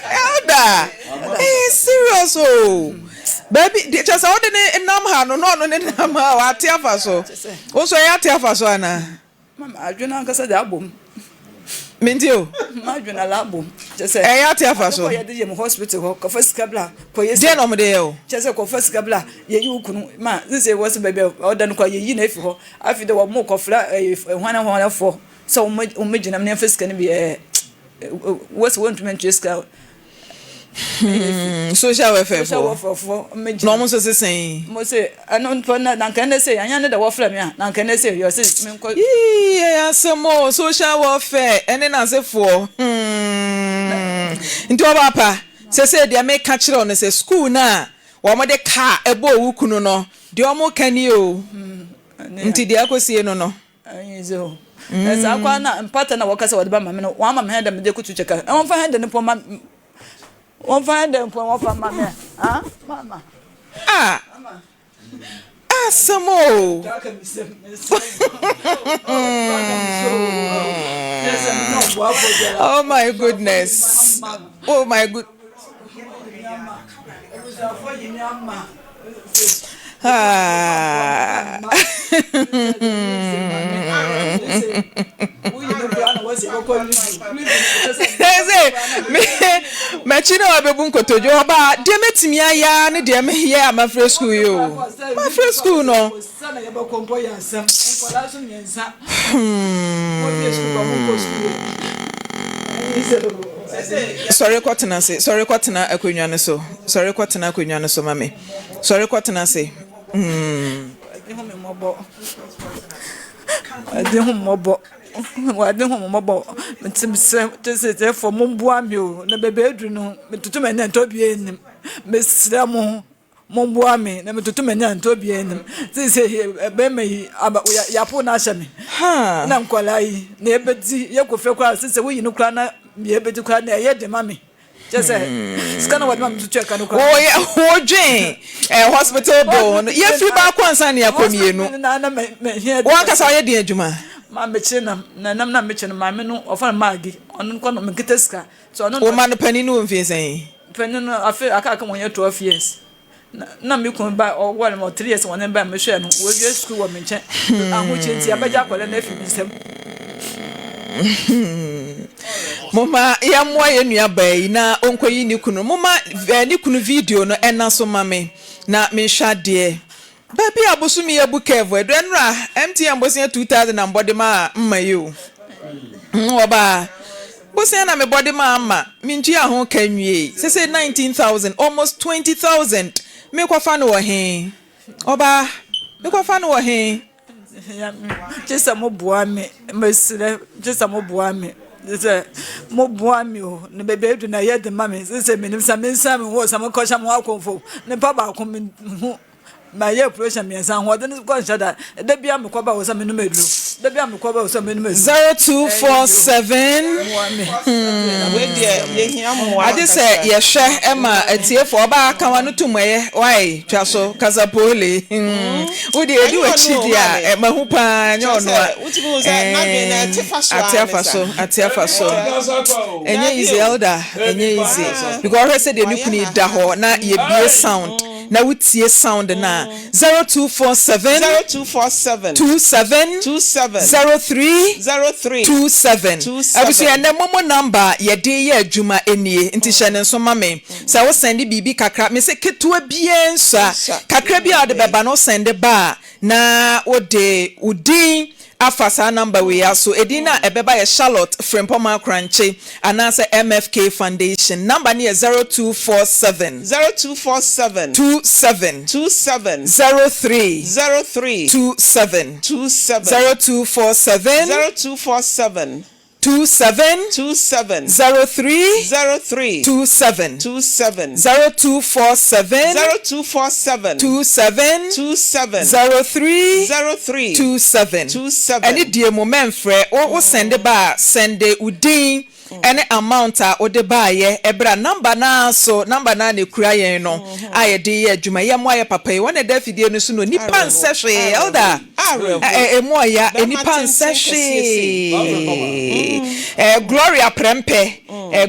Speaker 1: elder ɛyɛ serious o baabi deɛ kyɛ sɛ ɔde ne nam ha no na ɔno ne nam ha wate afa so wo nso ɛyɛ ate afa so anaa.
Speaker 2: Mama adwene ankasa de abom.
Speaker 1: Mente o.
Speaker 2: M'adwene ala abom. Kyɛ sɛ.
Speaker 1: Ɛyɛ ate afa so.
Speaker 2: Adekɔ yɛde yɛ mu hospital hɔ kɔfa sika bla kɔyɛ sɛ.
Speaker 1: Deɛ na wɔde yɛ o.
Speaker 2: Kyɛ sɛ kɔfa sika bla yɛyi wo kunu ma sese wɔ sɛ baabi a ɔda no kɔ yɛyi no afi hɔ afi de wɔn kɔfra ɛyi hwan hwan foɔ sɛ wɔn wɔn gyina mu na yɛmfa sika no bi ɛɛ wɔ sɛ wɔntumi ntua sika.
Speaker 1: Hmm, social welfare
Speaker 2: social welfare fo
Speaker 1: na wɔn nso se sɛn.
Speaker 2: Mo se ɛno mpo na na nka ɛnɛ se anya ne da wɔfrɛ me a na nka ɛnɛ se yɛ ɔse me nkɔ.
Speaker 1: Yii ɛyɛ asɛm o social welfare ɛne n'asefoɔ hmm nti ɔba pa sese deɛ meka kyerɛ wo no sɛ school no a wɔn de car ɛbɔɔ wo kunu no deɛ wɔn ka nie o nti deɛ akɔsie no no.
Speaker 2: Ɛnyɛ dze o. Na saa koraa na mpata na wɔka sɛ wɔde bɛma me no, wɔama me hɛn dɛ medze ekotu kyɛka. Wɔmfa hɛn dɛ no mpo mma wɔmfa hɛn dɛ mpo wɔmfa mma me a. Mama.
Speaker 1: Ah! Asɛm o! Oh my goodness! Oh my good. Ah. M'akyi na wabɛbu nkotodwe ɔbaa deɛ mɛtumi ayɛ ara ne deɛ meyɛ a mafrɛ sukuu yi o mafrɛ sukuu no. Hmm. Sɔre kɔtena ase. Sɔre kɔtena akonnwa no so. Sɔre kɔtena akonnwa no so ma me. Sɔre kɔtena ase. Mm.
Speaker 2: Awurade hu me mmɔbɔ. Awurade hu me mmɔbɔ. Awurade hu me mmɔbɔ. Mete mesrɛ tesetefoɔ momboa me o. Na baabi aduru no metoto m'ani a ntɔ obiara anim. Mesrɛ mo momboa me na metoto m'ani a ntɔ obiara anim. Seesei bɛrima yi aba yɛapo no ahyɛ me. Na nkwadaa yi na yɛbɛdi yɛkɔ fie koraa seesei woyi no koraa na yɛbɛdi koraa na ɛyɛ den ma me. Kyerɛ sɛ sika na wɔde ma me tutu ɛka no koraa.
Speaker 1: Woyɛ wodwen eh, hospital bill no yɛfiri baako ansa ne akɔ mmienu. Wankasa ɔyɛ den adwuma.
Speaker 2: Maa mekyere nam na nam na mekyere no maame no ɔfa no maagi ɔno nkɔ no menkita sika.
Speaker 1: Wo ma no panin no wɔ mfie sɛn?
Speaker 2: Panin no afe aka aka wɔn yɛ 12 years. Na me kunu ba ɔware me wɔ 3 years wɔn ne ba mehwɛ no wɔawie sukuu wɔ me nkyɛn ahokyere nti abɛgye akwadaa no afi me nsam.
Speaker 1: Momma yɛmmoa yɛn nuabaa yi na ɔnkɔyi ne kunu. Momma eh, ne kunu video no ɛna so ma me na menhwɛ adeɛ. Baabi a bosome yi abu curve adu ɛnora MTN bosea 2000 na mbɔde maa mma yi o. Ɔbaa bosea na mebɔde maa mma mentua ho ka nwiei. Sese 19,000 almost 20,000 mekɔfa no wɔ he? Ɔbaa mekɔfa no wɔ he?
Speaker 2: Gye sɛ moboa me, mesrɛ, gye sɛ moboa me, gye sɛ moboa me o. Na baabi adu na ɛyɛ den ma me. Sɛ menim sɛ mensan me ho sɛ mekɔhyɛ mo akɔmfo. Nipa baako mehu mayɛ operation mmiɛnsa ahoɔden no kɔ nhyɛ da. Da biara mekɔ ba wɔ sɛ menom aduro. Da biara mekɔ ba wɔ sɛ menom aduro.
Speaker 1: 0247
Speaker 3: Wei deɛ yɛhia mmoa
Speaker 1: Agye sɛ
Speaker 3: ankasa.
Speaker 1: yɛhwɛ ma atiefo ɔbaa ka w'ano tom ɛyɛ wai twa so kasa poole wo deɛ ɛdi
Speaker 3: Ɛnyɛ
Speaker 1: w'akyi
Speaker 3: ɔno o,
Speaker 1: deɛ a
Speaker 3: maame.
Speaker 1: ɛ, mahu paa ɛnyɛ
Speaker 3: Kyerɛ
Speaker 1: ɔno a
Speaker 3: sɛ wotumi hu sɛ n'adwene no ɛte fa so
Speaker 1: ate
Speaker 3: ara ne
Speaker 1: afa
Speaker 3: saa.
Speaker 1: so ate afa so
Speaker 3: Ɛte
Speaker 1: ɛnyɛ
Speaker 3: daabi
Speaker 1: easy
Speaker 3: o.
Speaker 1: elder ɛnyɛ easy
Speaker 3: Ah,
Speaker 1: because ɔhwɛ sɛ deɛ ne
Speaker 3: wayɛ
Speaker 1: kunu yi da
Speaker 3: haha.
Speaker 1: hɔ na yɛbie sound na wotie sound no a 0247
Speaker 3: 0247
Speaker 1: 27
Speaker 3: 27
Speaker 1: 03
Speaker 3: 03
Speaker 1: 27
Speaker 3: 27.
Speaker 1: Abusua ɛnɛ momo number a yɛde yɛ adwuma nie nti hyɛ ne nso ma me sɛ wo sɛnde biribi kakra mese ketewa biaa nsua
Speaker 3: Nsua.
Speaker 1: kakra bi a wode bɛba no wo sɛnde ba a na wode wo din afa saa number wei ara so. Edin no a ɛbɛba yɛ Charlotte Frimpong Akorankye anaasɛ MFK Foundation. Number no yɛ 0247.
Speaker 3: 0247.
Speaker 1: 27.
Speaker 3: 27.
Speaker 1: 03.
Speaker 3: 03.
Speaker 1: 27.
Speaker 3: 27.
Speaker 1: 0247.
Speaker 3: 0247.
Speaker 1: 27.
Speaker 3: 27.
Speaker 1: 03.
Speaker 3: 03.
Speaker 1: 27.
Speaker 3: 27.
Speaker 1: 0247.
Speaker 3: 0247.
Speaker 1: 27.
Speaker 3: 27.
Speaker 1: 03.
Speaker 3: 03.
Speaker 1: 27.
Speaker 3: 27.
Speaker 1: Ɛne deɛ mu mɛmfrɛ wo wo sɛnde ba a sɛnde wo din ɛne amount a wode baayɛ ɛberɛ a number no ara so number no ara na ɛkura yɛn no a yɛde yɛ adwuma yɛ mmoa yɛ papa yi wɔn na ɛda afidie no so no nipa nsɛ hwee elder ɛmu ɔya nipa nsɛ hwee Gloria Prempeh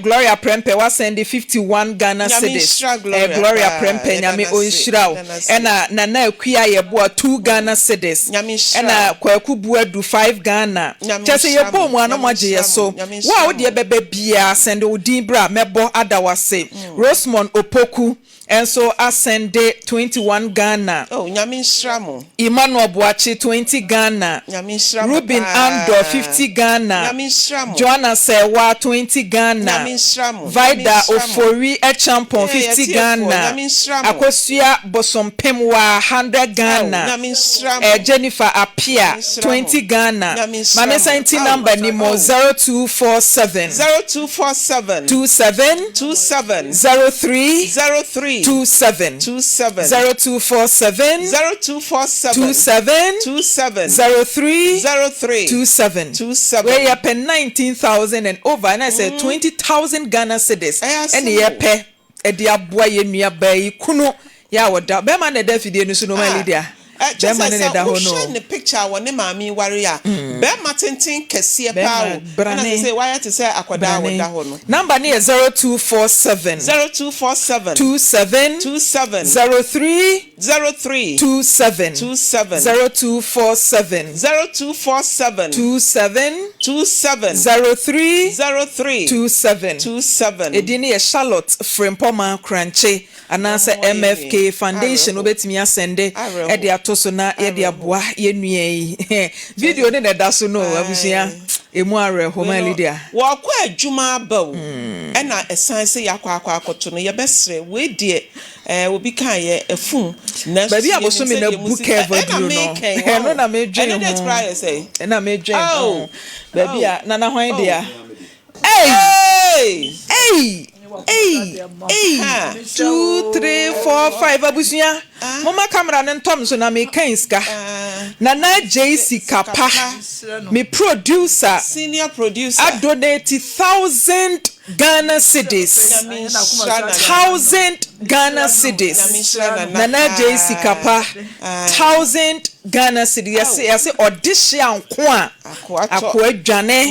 Speaker 1: Gloria Prempeh wasɛnde 51 Ghana cedis Gloria Prempeh Nyame ɔnhyira wo ɛna Nana Akua Yeboah 2 Ghana cedis ɛna Kwaku Boadu 5 Ghana kyerɛ sɛ yɛbɔɔ mu a na moagye yɛ so wo a wodeɛ bɛba biaa sɛnde wo din bra mɛbɔ ada wo ase Rosemond Opoku Nso asɛnde 21 Ghana.
Speaker 3: Oh Nyame nhyira mo.
Speaker 1: Emmanuel Boakye 20 Ghana.
Speaker 3: Nyame nhyira mo
Speaker 1: Reuben
Speaker 3: paa.
Speaker 1: Andor 50 Ghana.
Speaker 3: Nyame nhyira mo.
Speaker 1: Joanna Serwaa 20 Ghana.
Speaker 3: Nyame nhyira mo. Nyame
Speaker 1: Vida
Speaker 3: nhyira mo.
Speaker 1: Ofori Acheampong
Speaker 3: Ee
Speaker 1: 50
Speaker 3: atiefoɔ
Speaker 1: Ghana.
Speaker 3: Nyame nhyira mo.
Speaker 1: Akosua Bosompemwaa 100
Speaker 3: Ao
Speaker 1: Ghana.
Speaker 3: Nyame nhyira mo.
Speaker 1: Eh, Jennifer Appiah
Speaker 3: Nyame nhyira mo.
Speaker 1: 20 Ghana.
Speaker 3: Nyame
Speaker 1: Ma
Speaker 3: nhyira
Speaker 1: me
Speaker 3: mo.
Speaker 1: nsan nti
Speaker 3: Ao
Speaker 1: number ni mo
Speaker 3: ao.
Speaker 1: 0247.
Speaker 3: 0247.
Speaker 1: 27.
Speaker 3: 27.
Speaker 1: 03.
Speaker 3: 03.
Speaker 1: 27.
Speaker 3: 27.
Speaker 1: 0247.
Speaker 3: 0247.
Speaker 1: 27.
Speaker 3: 27.
Speaker 1: 03.
Speaker 3: 03.
Speaker 1: 27.
Speaker 3: 27.
Speaker 1: Wei yɛpɛ 19,000 and over ɛna sɛ 20,000 Ghana cedis
Speaker 3: Ɛyɛ asɛm
Speaker 1: ɛne
Speaker 3: o.
Speaker 1: yɛpɛ ɛde aboa yɛn nua baa yi kunu yɛ a wɔda bɛrima na ɛda afidie no so no ma
Speaker 3: Ah,
Speaker 1: Lydia
Speaker 3: kyerɛ
Speaker 1: bɛrima
Speaker 3: sɛ
Speaker 1: no na
Speaker 3: sɛ
Speaker 1: ɛda hɔ no
Speaker 3: wohwɛ ne picture a wɔne maame yi ware a, bɛrima tenten kɛseɛ paa o.
Speaker 1: bɛrima
Speaker 3: Ɛna
Speaker 1: brane
Speaker 3: sɛ sɛ wayɛ te sɛ akwadaa a
Speaker 1: brane
Speaker 3: wɔda hɔ no.
Speaker 1: number no yɛ 0247
Speaker 3: 0247
Speaker 1: 27
Speaker 3: 27
Speaker 1: 03
Speaker 3: 03
Speaker 1: 27
Speaker 3: 27
Speaker 1: 0247
Speaker 3: 0247
Speaker 1: 27
Speaker 3: 27
Speaker 1: 03
Speaker 3: 03
Speaker 1: 27
Speaker 3: 27.
Speaker 1: Edin no yɛ Charlotte Frimpong Korankye anaasɛ
Speaker 3: Ɔmo yɛ
Speaker 1: MFK Foundation
Speaker 3: awerɛho
Speaker 1: wobɛtumi asɛnde
Speaker 3: awerɛho
Speaker 1: de ato so na yɛde
Speaker 3: awerɛho
Speaker 1: aboa yɛn nua yi. Video no na ɛda so no o, abusua.
Speaker 3: Ae.
Speaker 1: Emu awerɛho
Speaker 3: Wei
Speaker 1: ma
Speaker 3: no
Speaker 1: Lydia.
Speaker 3: wɔkɔ adwuma aba o ɛna ɛsan sɛ yɛakɔ akɔ akɔto no yɛbɛsrɛ wei deɛ ɛɛ obi kaeɛ afum nanso
Speaker 1: Baabi
Speaker 3: so
Speaker 1: a
Speaker 3: yɛnim
Speaker 1: bosome no
Speaker 3: sɛdeɛ
Speaker 1: abu
Speaker 3: musi
Speaker 1: curve
Speaker 3: ɛna
Speaker 1: aduru no,
Speaker 3: mekɛn
Speaker 1: ɛno
Speaker 3: wahu
Speaker 1: na medwen
Speaker 3: ɛne date
Speaker 1: ho.
Speaker 3: koraa yɛ sɛn
Speaker 1: Ɛna medwen ho.
Speaker 3: oh
Speaker 1: Baabi
Speaker 3: oh
Speaker 1: a Nana hwan
Speaker 3: oh
Speaker 1: dea? Ei!
Speaker 3: hey
Speaker 1: Ei! Ei! Ei!
Speaker 3: ha
Speaker 1: 2, 3, 4, 5 Abusua,
Speaker 3: ah
Speaker 1: momma camera no ntɔ me so na mekan sika.
Speaker 3: ah
Speaker 1: Nana Agyei Sika
Speaker 3: sika
Speaker 1: Pa,
Speaker 3: pa
Speaker 1: me producer,
Speaker 3: senior producer
Speaker 1: adonate 1000 Ghana cedis.
Speaker 3: Nyame nhyira Nana
Speaker 1: 1000 Ghana
Speaker 3: Nyame
Speaker 1: cedis.
Speaker 3: nhyira Nana
Speaker 1: Nana Agyei Sika
Speaker 3: paa
Speaker 1: Pa,
Speaker 3: ae
Speaker 1: 1000 Ghana cedis.
Speaker 3: ao
Speaker 1: Yɛse, yɛse ɔde hyia nko a,
Speaker 3: akoa tɔ
Speaker 1: akoa dwane.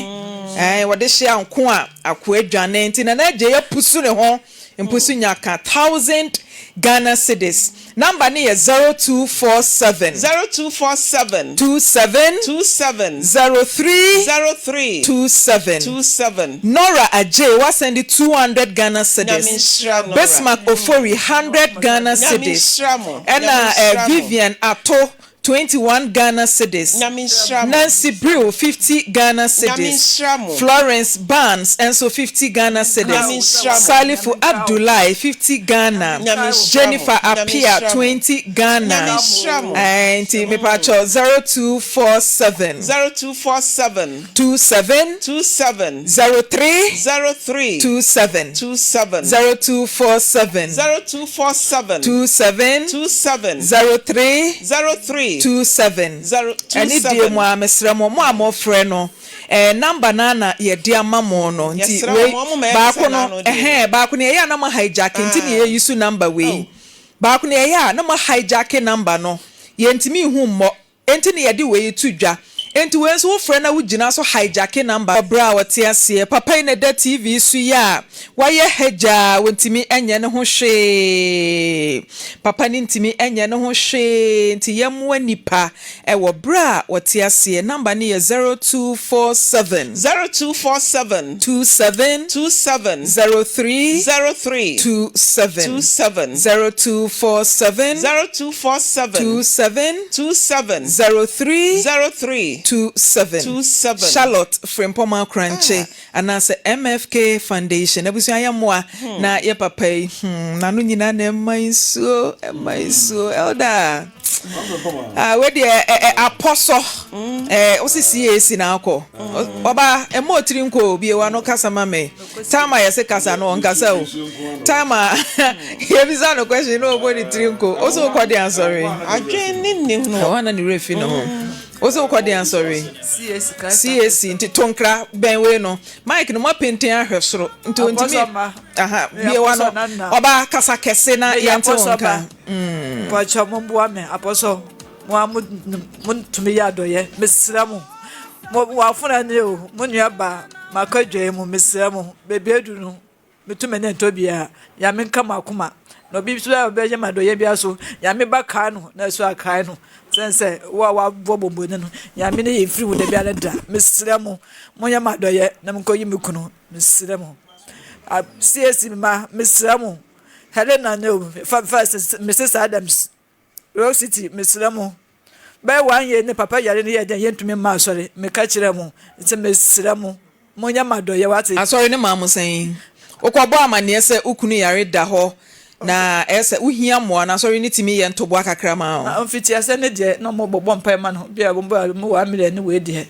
Speaker 1: Ɛɛ, wɔde hyia nko a, akoa dwane. Nti Nana Agyei apusu ne ho, mpusu nya ka 1000 Ghana cedis. Number no yɛ 0247.
Speaker 3: 0247
Speaker 1: 27
Speaker 3: 27
Speaker 1: 03
Speaker 3: 03
Speaker 1: 27.
Speaker 3: 27.
Speaker 1: Nora Adjei wasɛnde 200 Ghana
Speaker 3: Nyame
Speaker 1: cedis.
Speaker 3: nhyira Nora.
Speaker 1: Bismarck Ofori 100 Ghana
Speaker 3: Nyame
Speaker 1: cedis.
Speaker 3: nhyira mo. Nyame
Speaker 1: Ɛna eh,
Speaker 3: nhyira mo.
Speaker 1: Vivian Ato 21 Ghana cedis.
Speaker 3: Nyame nhyira mo.
Speaker 1: Nancy Brew 50 Ghana
Speaker 3: Nyame
Speaker 1: cedis.
Speaker 3: nhyira mo.
Speaker 1: Florence Barnes nso 50 Ghana
Speaker 3: Nyame
Speaker 1: cedis.
Speaker 3: nhyira mo.
Speaker 1: Salifu Abdullahi 50 Ghana.
Speaker 3: Nyame nhyira mo.
Speaker 1: Jennifer
Speaker 3: Nyame
Speaker 1: Appiah
Speaker 3: nhyira mo.
Speaker 1: 20 Ghana.
Speaker 3: Nyame nhyira mo.
Speaker 1: Eh, nti mepakyɛw 0247
Speaker 3: 0247
Speaker 1: 27
Speaker 3: 27
Speaker 1: 03
Speaker 3: 03
Speaker 1: 27
Speaker 3: 27
Speaker 1: 0247
Speaker 3: 0247
Speaker 1: 27
Speaker 3: 27
Speaker 1: 03
Speaker 3: 03
Speaker 1: 27.
Speaker 3: 0
Speaker 1: Ɛne die
Speaker 3: 27.
Speaker 1: mu a mesrɛ mo, mo a mofrɛ no, eh, number no na yɛde ama mo no. Nti
Speaker 3: Yɛsrɛ
Speaker 1: wei
Speaker 3: mo, mo ma yɛn
Speaker 1: baako
Speaker 3: sɛ
Speaker 1: no,
Speaker 3: n'ano deɛ.
Speaker 1: ɛhɛn, baako no yɛyɛ a na mo hijack nti na
Speaker 3: Ah.
Speaker 1: yɛyi so number wei.
Speaker 3: Oh.
Speaker 1: Baako no yɛyɛ a na mo hijack number no. Yɛntumi nhu mmɔ. Enti na yɛde wei to dwa. Enti wei nso wofrɛ na wogyina so hijack number. Ɔbrɛ a ɔte aseɛ. Papa yi na ɛda TV so yi a wayɛ hagyaa a ɔntumi nyɛ ne ho hwee. Papa no ntumi nyɛ ne ho hwee nti yɛmmoa nnipa wɔ berɛ a wɔte aseɛ. Number no yɛ 0247.
Speaker 3: 0247
Speaker 1: 27
Speaker 3: 27
Speaker 1: 03
Speaker 3: 03
Speaker 1: 27
Speaker 3: 27
Speaker 1: 0247
Speaker 3: 0247
Speaker 1: 27
Speaker 3: 27
Speaker 1: 03
Speaker 3: 03
Speaker 1: 27
Speaker 3: 27.
Speaker 1: Charlotte Frimpong Akrankye anaasɛ MFK Foundation abusua yɛ mmoa na yɛ papa yi n'ano nyinaa na ɛma nsuo, ɛma nsuo. Elder, ah, wei deɛ ɛ ɛ apɔsɔ ɛ wosi CAC na akɔ ɔba ɛma otiri nko obie wa no kasa ma me time a yɛsɛ kasa no ɔnkasa o, time a yɛbisa no question na ɔbɔ ne tiri nko. Wo sɛ wokɔ de asɔre?
Speaker 3: Adwene ne nni no.
Speaker 1: Ɛhɔ na ne werɛ fi ne ho. Wo sɛ wokɔ de asɔre?
Speaker 2: CAC.
Speaker 1: CAC. Nti tonkra bɛn wei no, mic no moapenten ahwɛ soro nti ɔntumi. Aha, bie wa no, ɔba kasa kɛse na yɛnte wo nka.
Speaker 2: Mpakyɛ momboa me, apɔsɔ mo a motumi yɛ adɔyɛ, mesrɛ mo, mo wafona ne o, mo nua ba makɔ adwae mu, mesrɛ mo, baabi adu no metumi ne ntɔ biara. Nyame nka mo akoma na obi nso a ɔbɛyɛ ma adɔyɛ biara so, Nyame ba kae no na ɛso akae no sɛn sɛ wo a wabɔ bɔmbɔni no, Nyame ne yɛ mfiri wo da biara da. Mesrɛ mo, monyɛ ma adɔyɛ na menkɔyi me kunu, mesrɛ mo. CAC ma, mesrɛ mo. Helena ne o, fa fa Mrs Adams, Rock City, mesrɛ mo. Bɛyɛ one year ne papa yare no yɛ dɛn, yɛntumi mma asɔre. Meka kyerɛ mo nti mesrɛ mo, monyɛ ma adɔyɛ, wate.
Speaker 1: Asɔre no maa mo sɛn? Wokɔbɔ amanneɛ sɛ wo kunu yare da hɔ na ɛyɛ sɛ wohia mmoa no, asɔre no tumi yɛ ntoboa kakra ma wo?
Speaker 2: Mfitiaseɛ no deɛ na wɔbɔbɔ mpaeɛ ma no, bi a wɔbɔ a 1 million ne wei deɛ.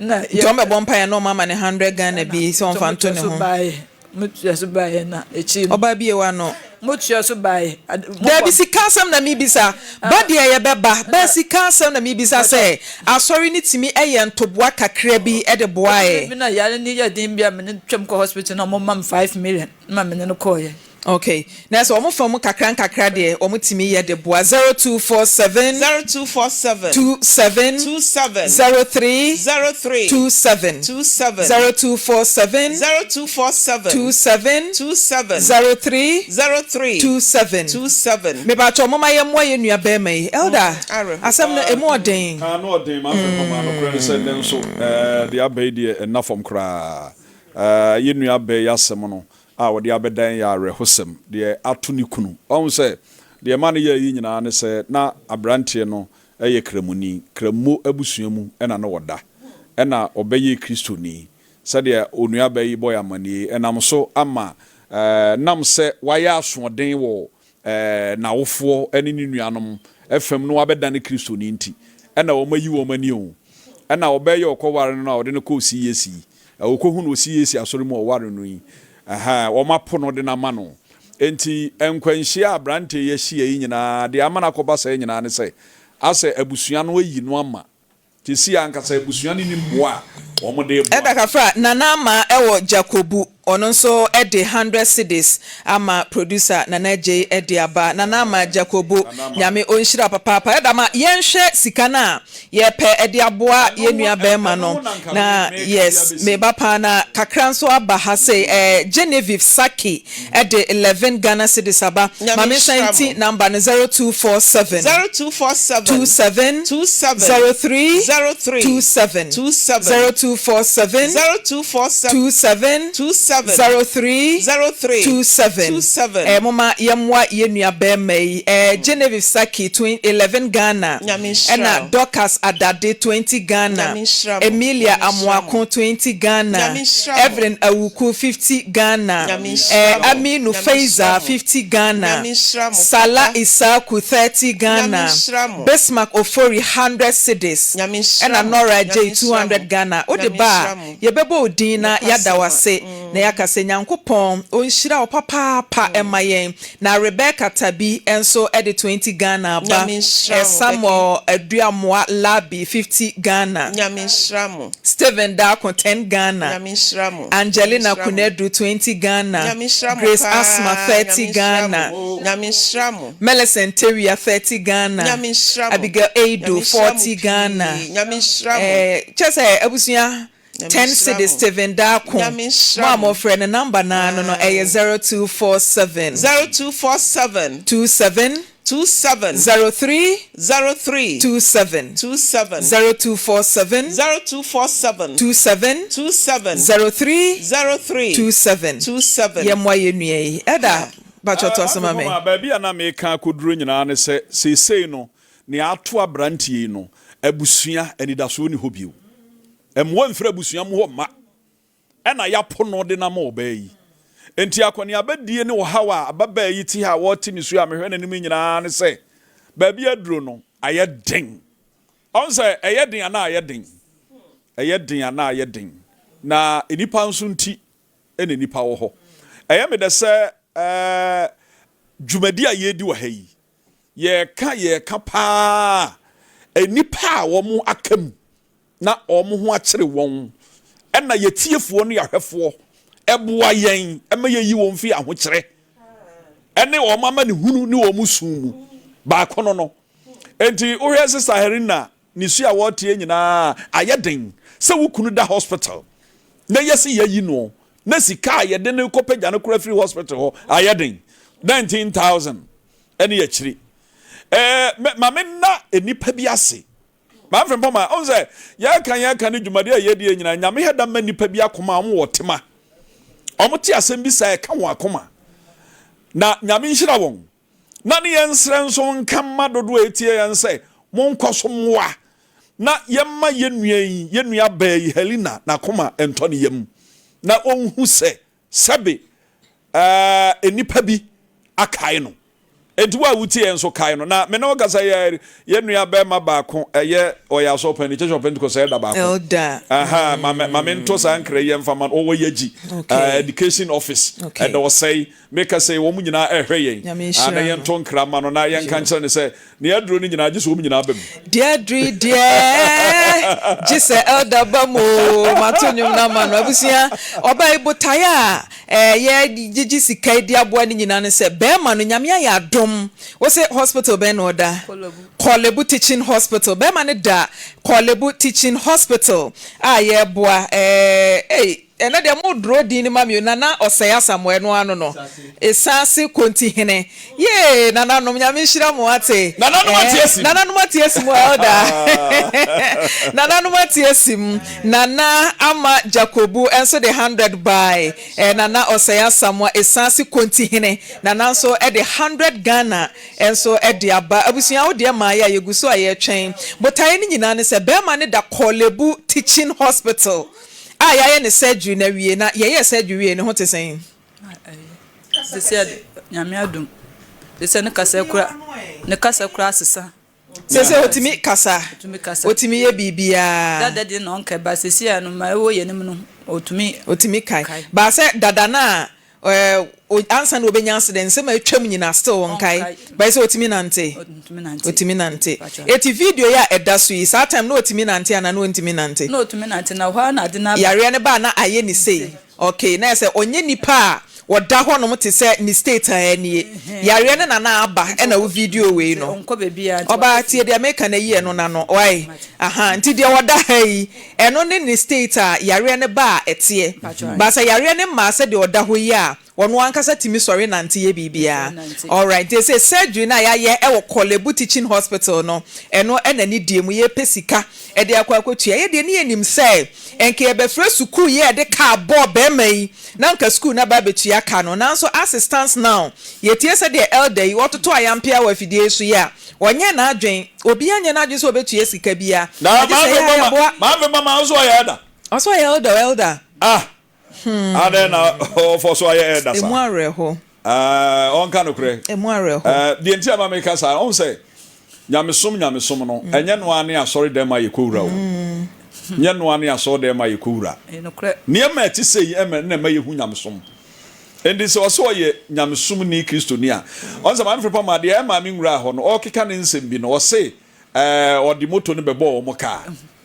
Speaker 2: Na
Speaker 1: Nti wɔbɛbɔ mpaeɛ na wɔama no 100 Ghana bi sɛ ɔmfa nto ne ho.
Speaker 2: Motua so baeɛ na akyiri no.
Speaker 1: Ɔbaa bie w'ano.
Speaker 2: Motua so baeɛ.
Speaker 1: Daabi, sika asɛm na mebisa. Ba deɛ yɛbɛba. Ba sika asɛm na mebisa sɛ asɔre no tumi yɛ ntoboa kakra bi de boa ɛ?
Speaker 2: Me na yare no yɛ den bi a me ne twam kɔ hospital na wɔn ma me 5 million ma me ne no kɔɔyɛ.
Speaker 1: Okay, na sɛ wɔn fa mu kakra nkakra deɛ wɔn tumi yɛ de boa. 0247.
Speaker 3: 0247.
Speaker 1: 27.
Speaker 3: 27.
Speaker 1: 03.
Speaker 3: 03.
Speaker 1: 27.
Speaker 3: 27.
Speaker 1: 0247.
Speaker 3: 0247.
Speaker 1: 27.
Speaker 3: 27.
Speaker 1: 03.
Speaker 3: 03.
Speaker 1: 27.
Speaker 3: 27.
Speaker 1: Mebatɔ moma yɛ mmoa yɛ nua bɛrima yi, elder.
Speaker 3: Awerɛho.
Speaker 1: Asɛm no emu ɔden.
Speaker 7: Ah, no ɔden ma afɛ pama. Nokorɛ ne sɛ nnɛ nso deɛ aba yi deɛ ɛnna fam koraa. Yɛ nua bɛɛ yi asɛm no a wɔde abɛdan yɛ awerɛhosɛm deɛ ato ne kunu. Ɔhu sɛ deɛ ɛma no yɛɛ yi nyinaa ne sɛ na aberanteɛ no yɛ Kramoni. Krammo abusua mu na na ɔda. ɛna ɔbɛyɛɛ Kristoni. Sɛdeɛ onuabaa yi bɔ yɛn amanneɛ yi, ɛnam so ama ɛnam sɛ wayɛ asoɔden wɔ n'awofoɔ ne ne nuanom fam na wabɛdane Kristoni nti, ɛna wɔayi wɔn ani o. Ɛna ɔbaa yi a ɔkɔware no no a ɔde no kɔɔ CAC yi, ɔkɔhu no wɔ CAC asɔre mu a ɔware no yi, ɛhɛn, wɔapo no de no ama no. Enti nkwanhyia a aberanteɛ yi ahyia yi nyinaa, deɛ ama no akɔba saa nyinaa ne sɛ, asɛ abusua no ayi no ama. Seesei ankasa abusua no nni mmoa a wɔde reboa
Speaker 1: Ɛda
Speaker 7: no.
Speaker 1: Kafra, Nana Ama wɔ Jakobu, ɔno nso de hundred cedis ama producer Nana Adjei de aba. Nana Ama Jakobu,
Speaker 7: Nana Ama.
Speaker 1: Nyame ɔnhyira wo papaapa. Ɛda ma yɛnhwɛ sika no a yɛpɛ de aboa
Speaker 7: Ɛno
Speaker 1: yɛn
Speaker 7: ho
Speaker 1: nua
Speaker 7: ɛ
Speaker 1: barima
Speaker 7: ɛno
Speaker 1: no.
Speaker 7: ho na nka me
Speaker 1: Na
Speaker 7: meka de
Speaker 1: yes,
Speaker 7: abɛsi.
Speaker 1: meba paa na kakra nso aba ha sei. Eh, Genevieve Saki de 11 Ghana cedis aba.
Speaker 3: Nyame
Speaker 1: Ma mensan
Speaker 3: nhyira
Speaker 1: nti
Speaker 3: mo.
Speaker 1: number no, 0247.
Speaker 3: 0247
Speaker 1: 27
Speaker 3: 27
Speaker 1: 03
Speaker 3: 03
Speaker 1: 27
Speaker 3: 27
Speaker 1: 0247
Speaker 3: 0247
Speaker 1: 27
Speaker 3: 27
Speaker 1: 03
Speaker 3: 03
Speaker 1: 27
Speaker 3: 27.
Speaker 1: Eh, momma yɛmmoa yɛn nua barima yi. Eh, Genevieve Saki, twen, 11 Ghana.
Speaker 3: Nyame nhyira
Speaker 1: Ɛna
Speaker 3: wo.
Speaker 1: Dorcas Adade, 20 Ghana.
Speaker 3: Nyame nhyira mo.
Speaker 1: Emilia
Speaker 3: Nyame nhyira mo.
Speaker 1: Amoako, 20 Ghana.
Speaker 3: Nyame nhyira mo.
Speaker 1: Evelyn Awuku, 50 Ghana.
Speaker 3: Nyame
Speaker 1: Eh,
Speaker 3: nhyira mo.
Speaker 1: Aminu
Speaker 3: Nyame nhyira
Speaker 1: Faiza,
Speaker 3: mo.
Speaker 1: 50 Ghana.
Speaker 3: Nyame nhyira mo
Speaker 1: Salah
Speaker 3: papa.
Speaker 1: Issaku, 30
Speaker 3: Nyame
Speaker 1: Ghana.
Speaker 3: nhyira mo.
Speaker 1: Bismarck Ofori, 100 cedis.
Speaker 3: Nyame nhyira
Speaker 1: Ɛna
Speaker 3: mo.
Speaker 1: Nora
Speaker 3: Nyame
Speaker 1: Adjei,
Speaker 3: nhyira
Speaker 1: 200
Speaker 3: mo.
Speaker 1: Ghana. Wode
Speaker 3: Nyame
Speaker 1: ba
Speaker 3: nhyira
Speaker 1: a,
Speaker 3: mo.
Speaker 1: yɛbɛbɔ wo din na yɛada wo
Speaker 3: Nokwasɛm a.
Speaker 1: ase na yɛaka sɛ Nyankopɔn ɔnhyira wo papaapa mma yɛn. Na Rebecca Tabi nso de 20 Ghana aba.
Speaker 3: Nyame nhyira mo, Becky.
Speaker 1: Samuel Aduamoa Labi, 50 Ghana.
Speaker 3: Nyame nhyira mo.
Speaker 1: Stephen Darko, 10 Ghana.
Speaker 3: Nyame nhyira mo. Nyame
Speaker 1: Angelina
Speaker 3: nhyira mo.
Speaker 1: Kunadu, 20 Ghana.
Speaker 3: Nyame nhyira mo
Speaker 1: Grace Asma,
Speaker 3: paa.
Speaker 1: 30
Speaker 3: Nyame nhyira
Speaker 1: Ghana.
Speaker 3: mo. Nyame nhyira mo.
Speaker 1: Millicent Tewia, 30 Ghana.
Speaker 3: Nyame nhyira mo.
Speaker 1: Abigail Eido,
Speaker 3: Nyame nhyira mo
Speaker 1: 40 Ghana.
Speaker 3: pii. Nyame nhyira mo.
Speaker 1: Eh, kyɛ sɛ abusua,
Speaker 3: Nyame
Speaker 1: 10
Speaker 3: nhyira
Speaker 1: cedis
Speaker 3: mo.
Speaker 1: Stephen Darko.
Speaker 3: Nyame
Speaker 1: Mo
Speaker 3: nhyira
Speaker 1: a
Speaker 3: mo.
Speaker 1: mofrɛ no number no ara no no, ɛyɛ 0247.
Speaker 3: 0247.
Speaker 1: 27.
Speaker 3: 27.
Speaker 1: 03.
Speaker 3: 03.
Speaker 1: 27.
Speaker 3: 27.
Speaker 1: 0247.
Speaker 3: 0247.
Speaker 1: 27.
Speaker 3: 27.
Speaker 1: 03.
Speaker 3: 03.
Speaker 1: 27.
Speaker 3: 27.
Speaker 1: Yɛmmoa yɛn nua yi. Ɛda, mpakyɛ toa so ma me.
Speaker 7: Afei baabi a na meka akɔduro nyinaa ne sɛ seesei no nea ato aberanteɛ yi no, abusua anidasoɔ nni hɔ bio. Mmoa mfiri abusua mu hɔ mma. Ɛna yɛapo no de no ama ɔbaa yi. Enti akɔneabadie ne ɔhaw a ababaa yi te ha a ɔrete nisuo a mehwɛ n'anim yi nyinaa ne sɛ, baabi aduro no, ayɛ den. Ɔhu sɛ ɛyɛ den anaa ayɛ den? Ɛyɛ den anaa ayɛ den? Na nnipa nso nti na nnipa wɔ hɔ. Ɛyɛ me dɛ sɛ ɛɛ dwumadi a yɛredi wɔ ha yi, yɛreka yɛreka paa a, nnipa a wɔn aka mu na wɔn ho akyere wɔn, ɛna yɛtiefoɔ ne yɛahwɛfoɔ boa yɛn ma yɛyi wɔn fi ahokyerɛ ne wɔn amanehunu ne wɔn su mu baako no no. Enti wohwɛ Sista Herina ne su a wɔteɛ nyinaa ayɛ den sɛ wo kunu da hospital na yɛsi yɛyi no na sika a yɛde no kɔpagya no kora firi hospital hɔ ayɛ den 19,000 ɛne akyiri. Ɛɛ ma menna nnipa bi ase Manfrɛ mpo ma ɔhu sɛ yɛka yɛka ne dwumadi a yɛdi yɛ nyinaa Nyame hɛ da ma nnipa bi akoma a wɔn wɔ tema. Wɔn te asɛm bi saa ɛka wɔn akoma. Na Nyame nhyira wɔn. Na ne yɛn nsrɛ nso nka mma dodoɔ a ɛtie yɛn sɛ monkɔ so mmoa na yɛmma yɛn nua yi, yɛn nua baa yi Helena n'akoma ntɔ ne yam na ɔnhu sɛ Sɛbe ɛɛ nnipa bi akae no. Enti wo a wotie yɛn nso kae no. Na me ne wo kasa yi ara yi, yɛn nua barima baako, ɛyɛ ɔyɛ asɔrpanyin, Church of Pentecost elder baako.
Speaker 1: Elder.
Speaker 7: Aha, ma me ma me nto saa nkra yi mfa ma no. Ɔwɔ Yagyi,
Speaker 1: Okay.
Speaker 7: uh, education office.
Speaker 1: Okay.
Speaker 7: Ɛda ɔsɛe. Meka sɛ wɔn nyinaa ɛhwɛ yɛn.
Speaker 1: Nyame
Speaker 7: Ah, na
Speaker 1: nhyira no.
Speaker 7: yɛnto nkra ma no na yɛnka nkyerɛ no sɛ nea aduro no nyinaa gye sɛ wɔn nyinaa ba mu.
Speaker 1: Deɛ aduru yi deɛ gye sɛ elder ba mu oo, mato nnwom no ama no. Abusua, ɔbaa yi botaeɛ a eh, yɛgyegye sika yi de aboa no nyinaa ne sɛ bɛrima no Nyame ayɛ adom. Wo se hospital bɛn na ɔda? Korle-Bu Teaching Hospital. Bɛrima no da Korle-Bu Teaching Hospital a yɛreboa eh, ei. Ɛnɛ deɛ mo draw din no ma me o Nana Ɔsɛe Asamoah ɛno ano no Esaase Konti Hene yee Nananom Nyame nhyira mo ate
Speaker 7: Nananom ate
Speaker 1: eh
Speaker 7: asim.
Speaker 1: Nananom ate asim o Elder Nananom ate asim Nana Ama Jakobu nso de hundred bae eh Nana Ɔsɛe Asamoah Esaase Konti Hene Nana nso de hundred Ghana nso de aba. Abusua wo deɛ maa yɛ a yɛgu so a yɛretwɛn. Botaeɛ no nyinaa ne sɛ barima no da Korle-Bu Teaching Hospital a yɛayɛ no surgery no awie na yɛyɛɛ surgery wiei ne ho te sɛn?
Speaker 2: Sɛsɛ Nyame adom sɛsɛ ne kasa kura ne kasa kura asesa.
Speaker 1: Sɛsɛ otumi kasa, otumi yɛ biribiara.
Speaker 2: Dada deɛ na ɔnkae but sɛsɛ a no ma ɛwɔ yɛn anim no otumi.
Speaker 1: Otumi kae but sɛ dada no a Ɛɛ ansa na obenya accident nsɛm a atwam nyinaa still ɔnkae but sɛ otumi nante otumi nante eti video yi a ɛda so yi saa time na otumi nante anaa na ontumi nante.
Speaker 2: Na otumi nante na hɔ ara na ade no aba.
Speaker 1: Yareɛ no baa na ayɛ ne sei okay na ɛsɛ ɔnyɛ nipa a ɔda hɔ nom te sɛ ne state a nie yareɛ no na na aba ɛna wo video wei no ɔbaa tie deɛ meka no yi ɛno nano wai ahaa nti deɛ ɔda ha yi Ɛno ne ne state a yareɛ no ba a ɛteɛ. But sɛ yareɛ no mmaa sɛdeɛ ɔda hɔ yi a, ɔno ankasa tumi sɔre nante yɛ biribiara. Alright, nti seesei surgery no a yɛayɛ wɔ Korle-Bu Teaching Hospital no, ɛno na ne deɛ mu yɛrepɛ sika de akɔ akɔtua. Yɛ deɛ ne yɛnim sɛ nka yɛbɛfrɛ sukuu yi a yɛde kaa bɔɔ barima yi na anka sukuu no aba abɛtua ka no. Nanso as it stands now, yɛtie sɛdeɛ elder yi ɔtoto ayampea wɔ afidie yi so yi a, Ɔnyɛɛ n'adwen, obiara nyɛ n'adwen sɛ ɔbɛtua sika biara,
Speaker 7: Na
Speaker 1: agye sɛ
Speaker 7: maame
Speaker 1: yɛ a
Speaker 7: mama
Speaker 1: yɛboa.
Speaker 7: maame mama nso ɔyɛ elder.
Speaker 1: Ɔsɛ ɔyɛ elder o elder.
Speaker 7: Ah adɛn na ɔfɔ so ayɛ elder
Speaker 1: Emu
Speaker 7: saa.
Speaker 1: awerɛho.
Speaker 7: Ah ɔnka nokorɛ.
Speaker 1: Emu awerɛho.
Speaker 7: Eh deɛ nti a ma meka saa ɔhu sɛ nyamesom nyamesom no ɛnyɛ no ara ne asɔre dɛm a yɛkɔwura o. Nyɛ no ara ne asɔre dɛm a yɛkɔwura.
Speaker 2: Ɛyɛ nokorɛ.
Speaker 7: Nneɛma a ɛte sei ɛma na ɛma yɛhu nyamesom. Enti sɛ ɔsɛ ɔyɛ nyamesomni Kristoni a, ɔno sɛ Maame Frimpong maa deɛ ɛmaa me nwuraa hɔ no, ɔrekeka ne nsɛm bi no, ɔse ɛɛ ɔde moto no bɛbɔɔ wɔn kaa,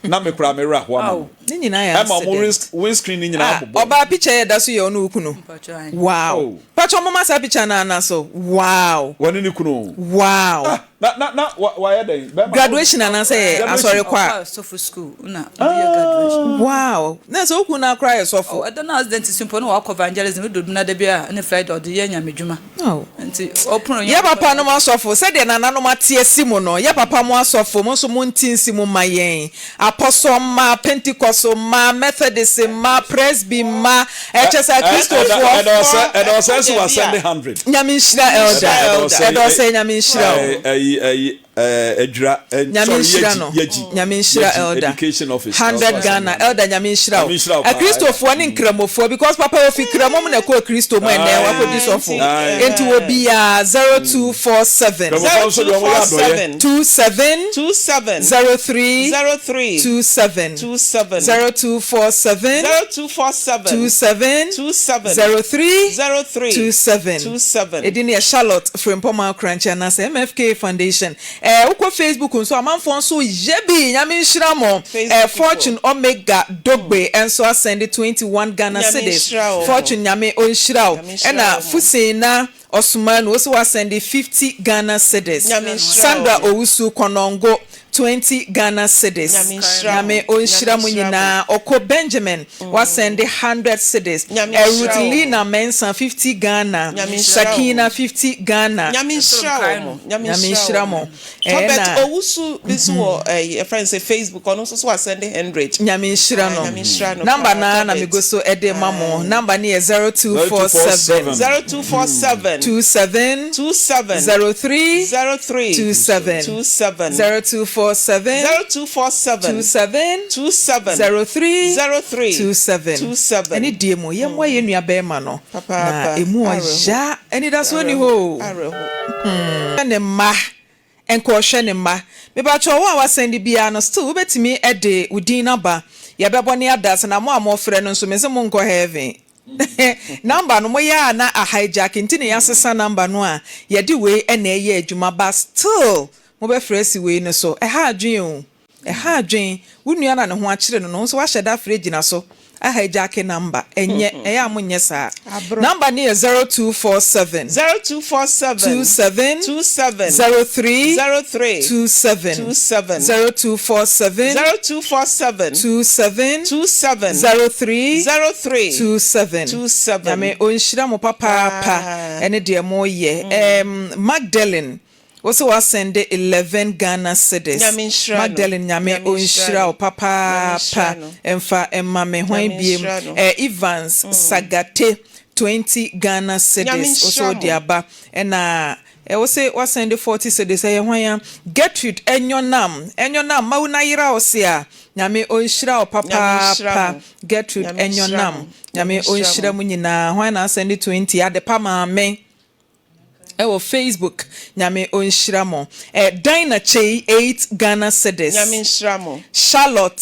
Speaker 7: na me koraa me werɛ ahoa ma no.
Speaker 1: Ne nyinaa yɛ
Speaker 7: Ɛma wɔn
Speaker 1: accident.
Speaker 7: windscreen no nyinaa
Speaker 1: Ah,
Speaker 7: bobɔe.
Speaker 1: ɔbaa picture yi a ɛda so yɛ ɔne wo kunu? Wow.
Speaker 7: Oh.
Speaker 1: Pakyɛ momma saa picture no ana so. Wow.
Speaker 7: Wɔne ne kunu o.
Speaker 1: Wow.
Speaker 7: Ah, na, na, na, wa, wayɛ dɛn? Bɛrima.
Speaker 1: Graduation anaasɛ yɛ
Speaker 7: Graduation.
Speaker 1: asɔre kɔ a?
Speaker 2: Ɔkɔ asɔfo school na ɔde yɛ graduation.
Speaker 1: Wow. Na sɛ wo kunu no ara koraa yɛ sɔfo.
Speaker 2: Oh, ɛda no accident si mpo na wakɔ evangelism do na da bi a ne Friday ɔde yɛ nyame dwuma.
Speaker 1: Oh.
Speaker 2: Nti ɔpono
Speaker 1: Yɛ papa nom asɔfo, sɛdeɛ nananom ate asi mo no, yɛ papa mo asɔfo, mo nso monte nsi mu mma yɛn. Apɔsɔ mma, Pentecost mma, Methodist mma, Presby mma, ɛkyɛ sɛ Akristofoɔ.
Speaker 7: Ɛda ɔsɛ, ɛda ɔsɛ nso wa send hundred.
Speaker 1: Nyame nhyira elder, ɛda ɔsɛ Nyame nhyira wo.
Speaker 7: Ɛyi ɛyi Adwira,
Speaker 1: Nyame
Speaker 7: sorry
Speaker 1: nhyira no,
Speaker 7: Yagyi, Yagyi,
Speaker 1: Nyame nhyira
Speaker 7: Yagyi
Speaker 1: elder.
Speaker 7: education office.
Speaker 1: Hundred Ghana, elder Nyame nhyira wo.
Speaker 7: Nyame nhyira wo paa.
Speaker 1: Akristofoɔ ne Nkramofoɔ because papa ofi Kramo mu na ɛkɔɔ Kristo mu ɛnɛ wakɔdi sɔfo. Enti obiara 0247.
Speaker 7: Kramofoɔ nso deɛ wɔn yɛ adɔyɛ.
Speaker 1: 27
Speaker 3: 27
Speaker 1: 03
Speaker 3: 03
Speaker 1: 27
Speaker 3: 27
Speaker 1: 0247
Speaker 3: 0247
Speaker 1: 27
Speaker 3: 27
Speaker 1: 03
Speaker 3: 03
Speaker 1: 27
Speaker 3: 27.
Speaker 1: Edin no yɛ Charlotte Frimpong Akorankyɛ anaasɛ MFK Foundation. Eh, wokɔ Facebook nso amanfoɔ nso yɛ bi, Nyame nhyira mo. Eh,
Speaker 3: Facebook
Speaker 1: Fortune Omega Dogbe nso asɛnde 21 Ghana
Speaker 3: Nyame
Speaker 1: cedis.
Speaker 3: nhyira wo.
Speaker 1: Fortune Nyame ɔnhyira wo.
Speaker 3: Nyame nhyira
Speaker 1: Ɛna
Speaker 3: wo.
Speaker 1: Fusena Ɔsomaa no ose wasɛnde 50 Ghana cedis.
Speaker 3: Nyame nhyira
Speaker 1: Sandra
Speaker 3: wo.
Speaker 1: Owusu Konongo 20 Ghana cedis.
Speaker 3: Nyame nhyira
Speaker 1: Nyame
Speaker 3: mo.
Speaker 1: ɔnhyira
Speaker 3: Nyame
Speaker 1: mo
Speaker 3: nhyira mo.
Speaker 1: nyinaa. Ɔkɔ Benjamin wasɛnde 100 cedis.
Speaker 3: Nyame
Speaker 1: Eh,
Speaker 3: nhyira
Speaker 1: Ruth
Speaker 3: wo.
Speaker 1: Lina Mensah 50 Ghana.
Speaker 3: Nyame nhyira wo.
Speaker 1: Sakina 50 Ghana.
Speaker 3: Nyame nhyira wo mo. Nyame
Speaker 1: Nyame
Speaker 3: nhyira
Speaker 1: nhyira
Speaker 3: wo mo.
Speaker 1: mo. Eh,
Speaker 3: Tobert
Speaker 1: na
Speaker 3: Owusu bi nso wɔ ɛyi yɛfrɛ no sɛ Facebook ɔno nso so wasɛnde 100.
Speaker 1: Nyame nhyira
Speaker 3: Aye,
Speaker 1: no.
Speaker 3: Nyame nhyira no
Speaker 1: Number
Speaker 3: paa
Speaker 1: no ara na
Speaker 3: Tobert.
Speaker 1: megu so de ma mo.
Speaker 3: Aye.
Speaker 1: Number no yɛ 0247.
Speaker 3: 0247.
Speaker 1: 27.
Speaker 3: 27.
Speaker 1: 03.
Speaker 3: 03.
Speaker 1: 27.
Speaker 3: 27.
Speaker 1: 0247.
Speaker 3: 0247.
Speaker 1: 27.
Speaker 3: 27.
Speaker 1: 03.
Speaker 3: 03.
Speaker 1: 27.
Speaker 3: 27.
Speaker 1: Ɛne deɛ mu yɛmmoa yɛn nua bɛrima no. Na
Speaker 3: Papaapa.
Speaker 1: emu
Speaker 3: Awerɛho.
Speaker 1: ɔya. Anidasoɔ ni hɔ o.
Speaker 3: Awerɛho.
Speaker 1: Hwɛ ne mma. Nka ɔhwɛ ne mma. Mepakyɛw wo a wasɛnde biara no still wobɛtumi de wo din no aba yɛbɛbɔ ne adase na mo a mofrɛ no nso mese monkɔ heaven number no moyɛ a na a hijack nti na yɛasesa number no a yɛde wei na ɛyɛ adwuma but still mobɛfrɛ asi wei no so ɛha adwene o. Ɛha adwene. Wo nua na ne ho akyere no no, wo nso woahyɛ da afrɛ gyina so. Ahijack number. Ɛnyɛ, ɛyɛ a monyɛ saa. Number no yɛ 0247.
Speaker 3: 0247.
Speaker 1: 27.
Speaker 3: 27.
Speaker 1: 03.
Speaker 3: 03.
Speaker 1: 27.
Speaker 3: 27.
Speaker 1: 0247.
Speaker 3: 0247.
Speaker 1: 27.
Speaker 3: 27.
Speaker 1: 03.
Speaker 3: 03.
Speaker 1: 27.
Speaker 3: 27.
Speaker 1: Nyame ɔnhyira mo papaapa ɛne deɛ moyɛ. Magdalene, wo sɛ wasɛnde 11 Ghana cedis.
Speaker 3: Nyame nhyira no.
Speaker 1: Magdalene, Nyame
Speaker 3: Nyame nhyira
Speaker 1: ɔnhyira wo
Speaker 3: no.
Speaker 1: papaapa.
Speaker 3: Nyame nhyira no.
Speaker 1: Ɛmfa ɛma me hwan
Speaker 3: Nyame
Speaker 1: biem.
Speaker 3: nhyira no.
Speaker 1: Evans Sagate, 20 Ghana cedis.
Speaker 3: Nyame
Speaker 1: Wo sɛ
Speaker 3: nhyira
Speaker 1: wode
Speaker 3: mo.
Speaker 1: aba. Ɛna ɛwɔ sɛ wasɛnde 40 cedis. Ɛyɛ hwan a? Gertrude Enyonam. Enyonam, mawu na yera wo se a. Nyame ɔnhyira wo
Speaker 3: Nyame nhyira
Speaker 1: papaapa.
Speaker 3: mo.
Speaker 1: Gertrude
Speaker 3: Nyame nhyira
Speaker 1: Enyonam.
Speaker 3: mo.
Speaker 1: Nyame
Speaker 3: Nyame nhyira
Speaker 1: ɔnhyira
Speaker 3: mo.
Speaker 1: mo nyinaa. Hwan na asɛnde 20? Adepa maame ɛwɔ Facebook, Nyame ɔnhyira mo. Dinah Kyei, 8 Ghana cedis.
Speaker 3: Nyame nhyira mo.
Speaker 1: Charlotte